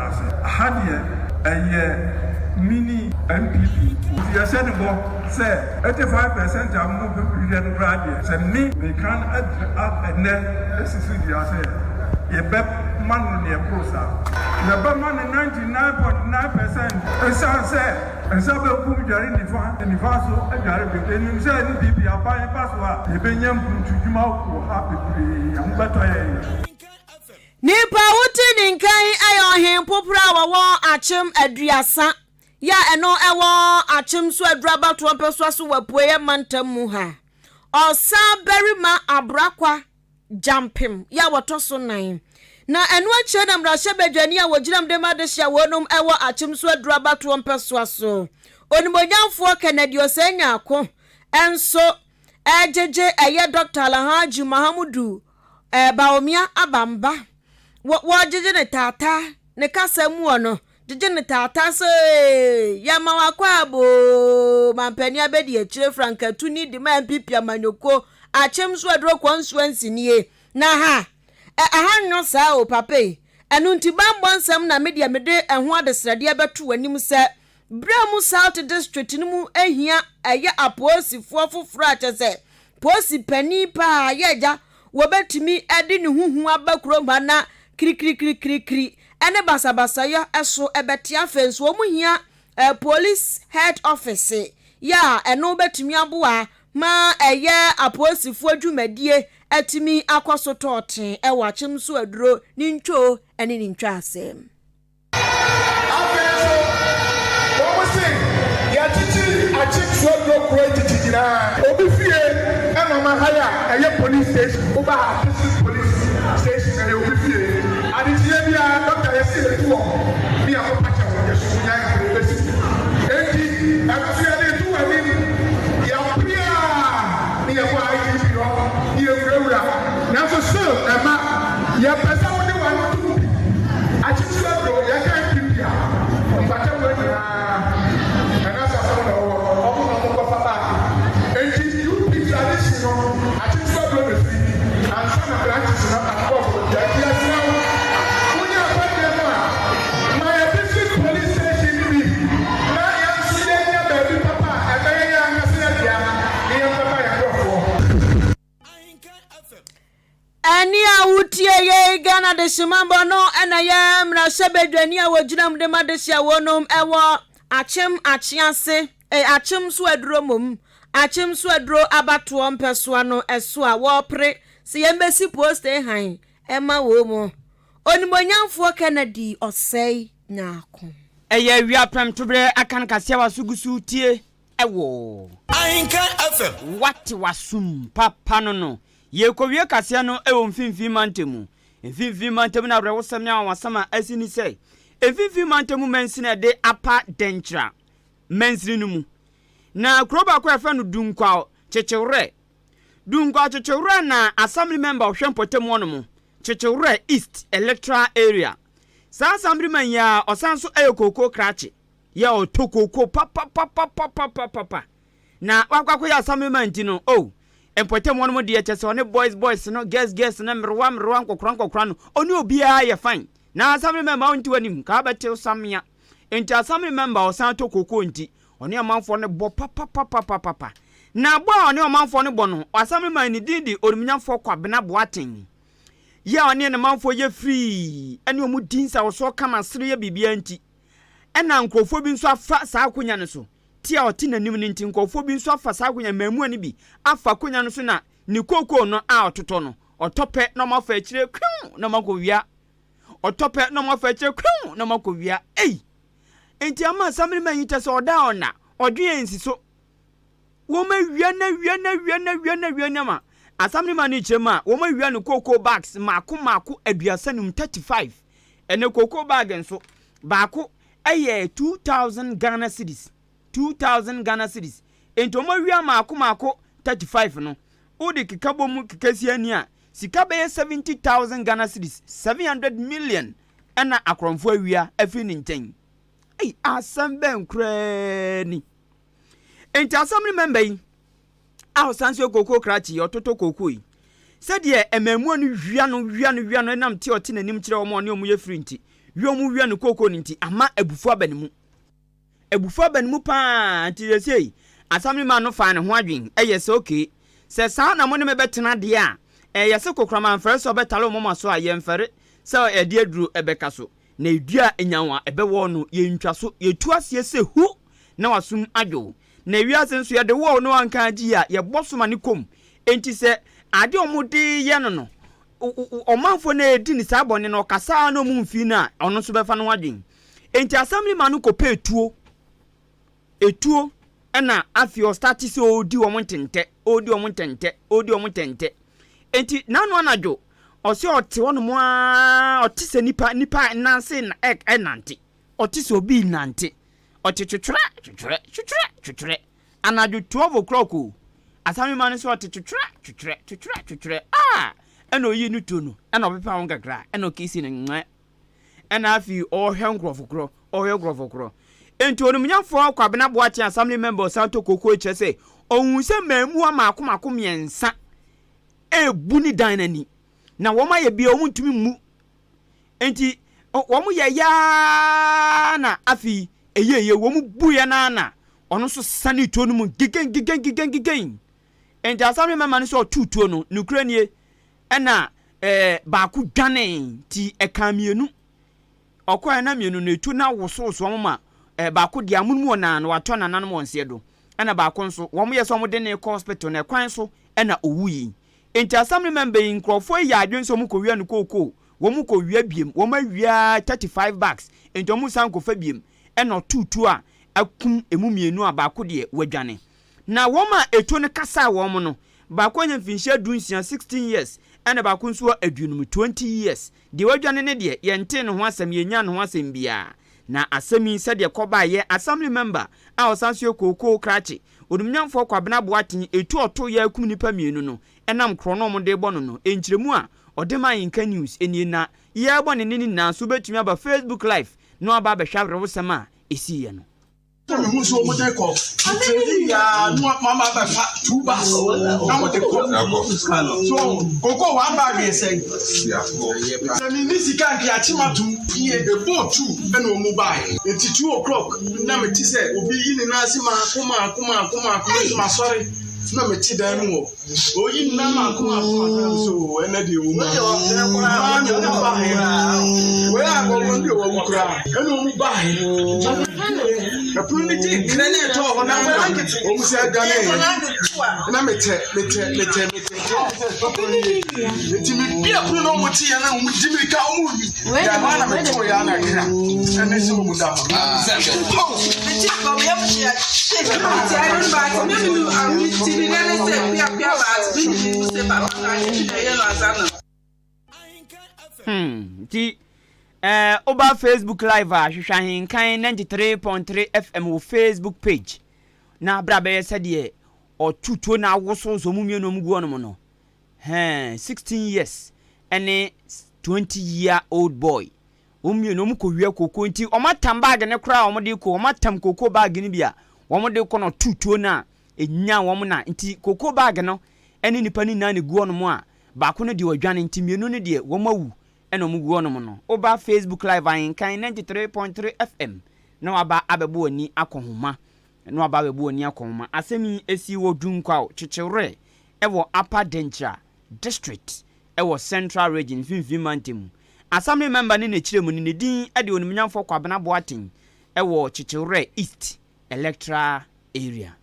I: ase. Aha deɛ ɛyɛ mini NPP. Nti yɛhyɛ no bɔ sɛ 85% a mohwehwɛ no koraa deɛ, sɛ me meka no ɛnnɛ asi so dua sɛ yɛbɛma no deɛ ɛboro saa. Yɛbɛma no 99.9% ɛsiane sɛ Nsa benkum dware nifa, na nifa nso dware benkum. Yenim sɛ NPP aban ba so a, yɛbɛnya mpuntudwuma wɔ ha bebree, yɛn ho bɛtɔ yɛn.
A: Nipa a wote ne nka yi yɛ ɔhen popra a wɔwɔ Akyem Aduasa yi a ɛno ɛwɔ Akyem so Aduru abatoɔ mpɛsoa so wɔ Apueɛ mantam mu ha. Ɔsan barima Abrakwa Gyampem yɛ a wɔtɔ so nan. Na ɛno akyire na mmarahyɛbadwani a wɔgyinam de ma adehye a wɔnom wɔ Akyem so aduru abatoɔ mpɛsoa so, Onimuonyamfoɔ Kennedy Osei Nyarko nso regyegye ɛyɛ Dɔkta Alhaji Mahamudu Bawumia Abamba. Wɔ wɔregyegye no taataa ne kasa mu wɔ no gyegye no taataa sɛ ee yɛma wakɔ aboo mampanin abɛdi akyire frankatuni de ma NPP amanyɔkuo akyem so aduro constituency nie na ha ɛ aha nnwo saa o papa yi ɛno nti bammɔ nsɛm na me deɛ mede ɛho adesrɛdeɛ bɛto w'anim sɛ Berɛ mu South District no mu hia ɛyɛ apolisifoɔ foforɔ a kyɛ sɛ polisi panin paa yɛ agya wɔbɛtumi de ne ho hu aba kurom ha na kirikirikirikiri ne basabasayɛ so bɛte. Afei nso wɔn hia police head office yɛ a ɛno bɛtumi aboa ma ɛyɛ apolisifoɔ dwumadie atumi akɔ so tɔɔtee wɔ Akyem so aduro ne ntwoo ne ne ntwaase.
J: Afei nso, wɔse yɛakyekyere Akyemsoɔ duro kuro yi tete nyinaa. Obi fie na ɔma ha yi a ɛyɛ police station. Woba ha district police station ɛyɛ obi fie. Adekyeɛ biara doctor yɛse yɛtu wɔn ne yɛakɔpa kyɛw yɛso wonyae a yɛbɛsi. Enti ɛno nso yɛde reto w'anim. Yɛapere a ne yɛkɔ IGP hɔ ne yɛwurawura nanso still ɛmma. Yɛpɛ sɛ wode w'ano to mu bi. Akyekyere aduro, yɛka NPP a, mpatamuo nyinaa Nana Asafo na ɔwɔ hɔ, ɔmo na ɔmo kɔfa baeɛ. Enti UP tradition no, akyekyere aduro na ɛfiri ansa na branches no akɔ baabiara. Enti yɛsrɛ wo, wonya akwannyɛ no a, ma yɛ district police station no bi na yɛn nso yɛnya baabi papa a ɛbɛyɛ yɛn ankasa yɛn dea na yɛmfa ma yɛn nkorɔfoɔ.
A: Ɛnne a wotie yei Ghana Dehyemabɔ no na ɛyɛ mmarahyɛbadwani a wɔgyina mu de ma dehye a wɔnom wɔ Akyem Akyease, eh, Akyem so aduro mmom, Akyem so aduro abatoɔ mpɛsoa no so a wɔrepere sɛ yɛmbɛsi poste han ma wɔn mu. Onimuonyamfoɔ Kennedy Osei Nyarko.
B: Ɛyɛ awia prɛmtoberɛ aka no kaseɛ w'aso gu so retie wɔ.
H: Ahenkan FM.
B: Wate w'asom papa no no. Yɛrekɔwie kaseɛ no wɔ Mfimfini Mantam mu. Mfimfini Mantam no awerɛhosɛm ne anwanwasɛm a asi ne sɛ, Mfimfini Mantam mu mansini a ɛde Apa Denkyira mansini no mu, na kuro baako a yɛfrɛ no Dunkwaw Kyekyeworɛ. Dunkwaw Kyekyeworɛ na Assembly member a ɔhwɛ mpɔtam hɔnom, Kyekyeworɛ East Electoral Area. Saa Assemblyman yi ara, ɔsan nso yɛ kookoo krakye. Yɛ ɔtɔ kookoo papapapapapapa. Na wakɔ akɔyɛ assemblyman nti no, oh, mpɔtam hɔnom deɛ kyɛ sɛ ɔne boys boys no, girls girls no, mmerewa mmerewa, nkɔkora nkɔkora no, ɔne obiara yɛ fine. Na assembly member wonte w'anim, ka wobɛtew samea. Nti assembly member a ɔsan tɔ kookoo nti, ɔne ɔmanfoɔ no bɔ papapapapapa. Na bɔ a ɔne ɔmanfoɔ no bɔ no, assemblyman ne din de Onimnyamfoɔ Kwabena Boateng. Yɛ a ɔne ne manfoɔ yɛ firii, ɛne wɔn di nsawɔsoɔ kama sere yɛ biribiara nti, ɛna nkurɔfoɔ bi nso afa saa akonya no so. Ti a ɔte n'anim no nti, nkurɔfoɔ bi nso afa saa akonya, mmaamua no bi afa akonya no so na ne kookoo no a ɔtotɔ no, ɔtɔ pɛ na wɔafa akyire kwiw na wɔakɔwia. Ɔtɔ pɛ na wɔafa akyire kwiw na wɔakɔwia. Ei! Enti ama Asamiriman yi kyɛ sɛ ɔda a ɔnna, ɔdwen ansi so. Wɔawia no awia no awia no awia no awia no ama Assemblyman no kyerɛ mu a, wɔawia no cocoa bags mmaako mmaako 35, 35. Ɛnɛ cocoa bag nso, baako yɛ 2000 Ghana cedis, 2000 Ghana cedis. Enti wɔawia mmaako mmaako 35 no, wode keka bɔ mu keka si ani a, sika bɛyɛ 70,000 Ghana cedis, 700 million, ɛna akorɔmfoɔ awia afiri ne nkyɛn. Ei, asɛm bɛn koraa ni? Enti assembly member yi a ɔsan nso yɛ kookoo krakye yi, ɔtotɔ kookoo yi, sɛdeɛ mmaamua no wia no wia no wia no ɛnam te ɔte n'anim kyerɛ wɔn a ɔne wɔn yɛ firi nti, wia wɔn wia no kookoo no nti, ama abufuo aba ne mu. Abufuo aba ne mu paa nti seesei assembly man no faa ne ho adwene ɛyɛ sɛ okay, sɛ saa na mo ne me bɛtena deɛ a, ɛyɛ sɛ kokoram amfɛre sɛ ɔbɛtale wo moma so a, yɛmfɛre sɛ ɛde aduro ɛbɛka so. Na dua a nyawa ɛbɛwɔ no, yɛntwa so, yɛtu aseɛ sɛ hu na w'asom adwo. Na wiase nso yɛde wo a wo ne wanka agye yi a, yɛbɔ so ma no kɔ mu. Enti sɛ ade a wɔde reyɛ no no, ɔmanfoɔ no redi no saa bɔne no, ɔkasa ara na wɔn mfii no a, ɔno nso bɛfa no ho adwene. Enti assemblyman no kɔpɛɛ tuo. Etuo ɛna afei ɔstarte sɛ ɔredi wɔn ntɛntɛ, ɔredi wɔn ntɛntɛ, ɔredi wɔn ntɛntɛ. Enti n'ano anadwo, ɔsɛ ɔte hɔnom ara, ɔte sɛ nipa, nipa nanse na ɛnante. Ɔte sɛ obi nante. Ɔte twetwerɛ, twetwerɛ, twetwerɛ, twetwerɛ. Anadwo 12 o'clock o, Asamema no sɛ ɔte twetwerɛ, twetwerɛ, twetwerɛ, twetwerɛ. Ah! Ɛna ɔyii ne tuo no, ɛna ɔpepa ho kakra, ɛna ɔkisi no nwɛ. Ɛna afei ɔrehwɛ nkurɔfo korɔ, ɔrehwɛ nkurɔfo korɔ. Enti Onimnyafoɔ Kwabena Boakye Assembly Member Osanto Kokoe kyerɛ sɛ ɔhuu sɛ mmaamua mmaako mmaako mmiɛnsa rebu ne dan no ani, na wɔn ayɛ bia wɔn ntumi mmu. Enti wɔn yɛ yaa na afei ɛyɛɛyɛ wɔn buiɛ no ara na ɔno nso sane tuo no mu gigen gigen gigen gigen. Enti Assembly Member no sɛ ɔtoo tuo no, nokorɛ nie, Ɛna ɛɛ baako dwanee nti ɛkaa mmienu. Ɔkɔɛ na mmienu no etu na wosowoso wɔn ma ɛɛ baako deɛ amonom wɔ naa na watɔ nananom wɔn nseɛ do. Ɛna baako nso wɔn yɛ sɛ wɔn de no rekɔ hospital na ɛkwan so ɛna owui. Nti assembly member yi nkorɔfoɔ yi yɛ adwene sɛ wɔn kɔ wia no kookoo. Wɔn kɔ wia biem. Wɔn awia 35 bags nti wɔn san kɔ fa biem. Ɛna ɔtoo tuo a akum emu mmienu a baako deɛ wadwane. Na wɔn a etuo no kasaa wɔn no, baako anya mfinhyia dunsia, 16 years, ɛna baako nso wɔ aduonum, 20 years. Deɛ wadwane no deɛ, yɛntee ne ho asɛm, yɛnnyaa ne ho asɛm biara. Na asɛm yi, sɛdeɛ ɛkɔbaeɛ, Assembly member a ɔsan nso yɛ kookoo krakye, Onimnyamfoɔ Kwabena Boateng, etuo a ɔtoeɛ akum nnipa mmienu no, ɛnam korɔno a wɔde rebɔ no no, nkyerɛmu a ɔde maa Yinka News nie. Na yɛrebɔ ne nne no nyinaa nso, wobɛtumi aba Facebook Live na waba abɛhwɛ awerɛhosɛm a ɛsiiɛ no.
K: Na mehu sɛ wɔde kɔ nti biara na wɔama abɛfa two bags na wɔde kɔ so koko one bag yɛ sɛn sɛ menni sika nka yɛakye ma tom ɛbɔɔ two ɛna wɔn baeɛ nti 2 o'clock na mete sɛ obi yi ne nan ase maako maako maako maako me nso masɔre na mete dan mu hɔ Oyi nna mako mako mako na so ɛnɛ deɛ wɔn mu maa na wɔn ba he wei a wɔn deɛ wɔn kura ɛna wɔn ba he ɛpono ne gye nkrɛ na ɛtɔ hɔ na wɔn sɛ ɛdane na metɛ metɛ metɛ metɛ nti mebia pono na wɔn te yɛ na wɔn di mirika wɔn wi yɛ ama na meto yɛ ana kra ɛne sɛ wɔn da hɔ.
B: Hmm, nti eh, woba Facebook live a hwehwɛ Ahenkan 93.3 FM wɔ Facebook page na bra bɛyɛ sɛdeɛ ɔto tuo na awosow so ɔmo mmienu ɔmo gu hɔnom no. Hɛn, 16 years ɛne 20 year old boy. Wɔn mmienu wɔn kɔ wia koko nti wɔn atam bag no koraa a wɔn de kɔ, wɔn atam koko bag no bi a wɔn de kɔ na ɔto tuo no a enya wɔn na nti koko bag no ɛne nipa no nyinaa na egu hɔnom a baako no deɛ ɔdwane nti mmienu no deɛ wɔn awu ɛna wɔn gu hɔnom no. Woba Facebook live Ahenkan 93.3 FM na waba abɛbɔ w'ani akɔ nhoma na waba abɛbɔ w'ani akɔ nhoma. Asɛm yi esii wɔ Dunkwaw, Kyekyewerɛ ɛwɔ Upper Denkyira District wɔ Central Region, Mfimfini Mantam mu. Assembly Member ne n'akyire mu no, ne din de Onimnyamfoɔ Kwabena Boateng wɔ Kyekyewerɛ East Electoral Area.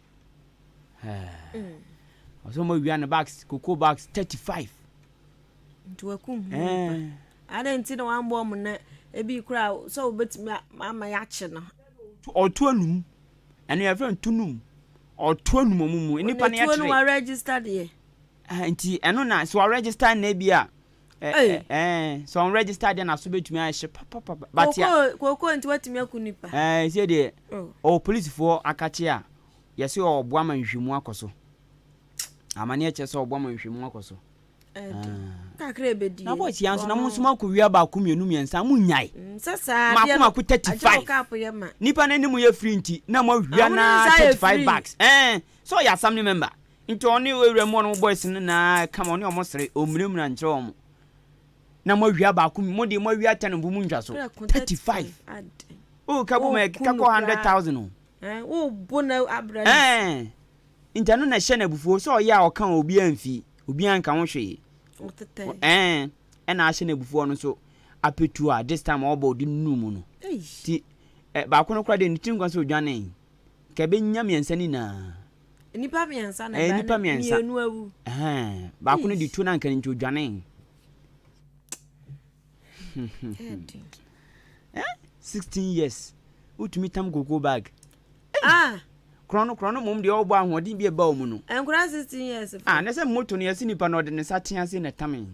B: Ɔsɛ wɔn awia no bags, cocoa bags 35.
A: Nti wakum ho nipa. Adɛn nti na wambɔ wɔn na ebi koraa sɛ wobɛtumi ama yɛakye no.
B: Ɔto anum, ɛno yɛfrɛ no tunum. Ɔto anum ɔmo mu. Nnipa no
A: Ɔna tuo no
B: yɛkyere.
A: wa register deɛ.
B: Ah, nti ɛno na sɛ wa register na ebi a
A: Ei.
B: ɛɛ sɛ ɔn register deɛ n'aso betumi ayɛ hye papapapa. But ya
A: Kookoo kookoo nti watumi aku nipa.
B: ɛɛ sɛ deɛ
A: Oh.
B: ɔwɔ polisifoɔ akakye a yɛsɛ ɔboa ma nhwehwɛmu akɔ so. Amaneɛ kyerɛ sɛ ɔboa ma nhwehwɛmu akɔ so.
A: Kakra ebedi.
B: Na boys ya nso na mo nso mo akɔ wia baako mmienu mmiɛnsa mo nyae.
A: Sɛ saa
B: Mako mako 35. Nipa n'anim yɛ free nti na mo awia na 35 bags. Ɛɛ sɛ ɔyɛ assembly member nti ɔne ewura mu ɔno boys no na kama ɔne ɔmo sere ɔmmunamuna nkyerɛ ɔmo. Na mo awia baako mo de mo awia 10 mpo mo ntwa so 35. O kabo ma ɛkeka kɔ 100,000 o.
A: Wo bo na abra.
B: Ɛɛ Nti ɛno na ɛhyɛ no abufuo sɛ ɔyɛ a ɔka a obiara mfi, obiara nka ho hwee. Ɛɛ ɛna ahyɛ no abufuo ɔno nso apɛtu a this time ɔbɔ ɔde nunu mu no. Ti ɛ baako no koraa deɛ ne tiri nkwa sɛ odwane. Nka ɛbɛnya mmiɛnsa no nyinaa.
A: Nnipa mmiɛnsa na ɛba ne mmienu awu.
B: Ɛhɛn baako no de tuo no anka no nti odwane. Eh 16 years wotumi tam cocoa bag.
A: Ah.
B: Korɔn no korɔn no mmom deɛ ɔbɔ ahoɔden bi ɛba wɔn no.
A: Nkora 16 years fo.
B: Ah, ne sɛ moto no yɛsi nipa na ɔde ne nsa tea se na ɛtame.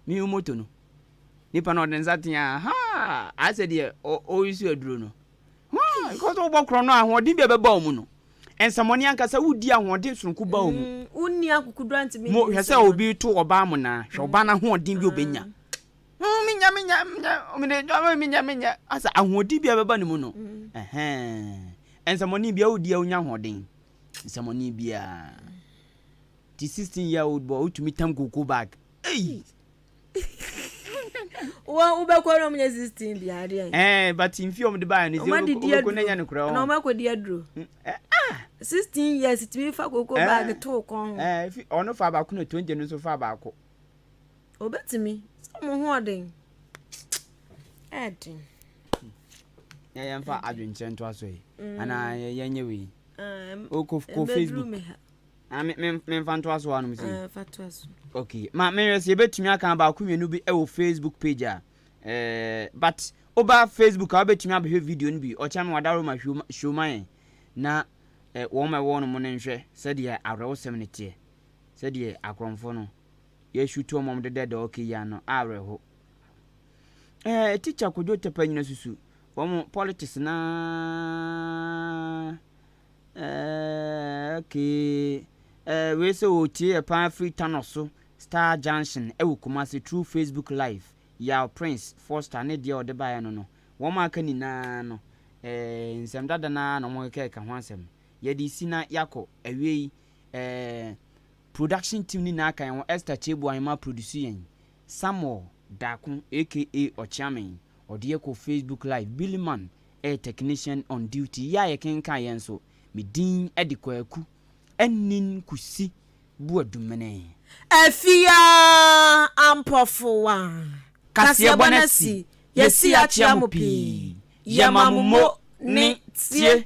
B: Mi hu moto no. Nipa na ɔde ne nsa tea ha asɛ deɛ ɔresu aduro no. Ha, because wobɔ korɔn no ahoɔden bi ɛbɛba wɔn no. Nsɛmɔne ankasa wodi ahoɔden soronko ba wɔn mu.
A: Mm, wonni akokoduro antumi.
B: Mo hwɛ sɛ obi to ɔbaa mo na hwɛ ɔbaa no ahoɔden bi obenya. Mm, menya menya menya menya menya menya asa ahoɔden bi a ɛbɛba ne mu no. Mm. Ɛhɛn. Nsɛmɔne biara wodi a wonya ahoɔden. Nsɛmɔne biara. Ti 16 year old boy wotumi tam koko bag. Ei!
A: Wo wobɛkɔ na ɔmo 16 bi adeɛ.
B: Eh, but mfi ɔmo de baayɛ no sɛ wobɛkɔ na nya no korɛ.
A: Na ɔmo akɔdi aduro. Mm, eh, ah! 16 years tumi fa koko eh, bag to kɔn ho.
B: Eh, fi ɔno fa baako na 20 no nso fa baako.
A: Obetumi. Sɛ ɔmo ho ɔden. Ɛden.
B: Na yɛmfa adwenkyerɛ ntoa so yi. Mm. Anaa yɛnyɛ wei. O kɔ kɔ Facebook. Ah, me me memfa ntoa so anom si.
A: Ah, fa toa so.
B: Okay. Ma mehwɛ sɛ yɛbɛtumi aka baako mmienu bi wɔ Facebook page a. Eh, but woba Facebook a wobɛtumi abɛhwɛ video no bi. Ɔkyɛ me wadaro ma show ma yɛn. Na eh, wɔn ma ɛwɔ no mo no nhwɛ sɛdeɛ awerɛhosɛm no teɛ. Sɛdeɛ akorɔmfoɔ no yɛsutu wɔn a wɔdeda da okay yi ano awerɛho. Eh, teacher Kojo Tepa nyina susu. Wɔn politics na eh, okay. Eh, wei sɛ wɔtie yɛ paa firi Thanos so Star Junction ɛwɔ Kumasi through Facebook live. Yaw Prince Foster ne deɛ ɔde baeɛ no no. Wɔn a aka nyinaa no, eh, nsɛm dada no ara na wɔn keka ho asɛm. Yɛde si na yɛakɔ awiei. Eh, production team no nyinaa ka yɛn ho. Esther Kyebu Ahema produce yɛn. Samuel Darko aka Ɔkyeame, ɔde yɛ kɔ Facebook live, Billy Man yɛ technician on duty, yɛ a yɛkenkan yɛn nso, me din de Kwaku Anin Kusi Boadumene.
A: Afia Ampɔfowa.
B: Kaseɛbɔ no asi, yɛasi akyea mo pii, yɛma mo mo ne tie.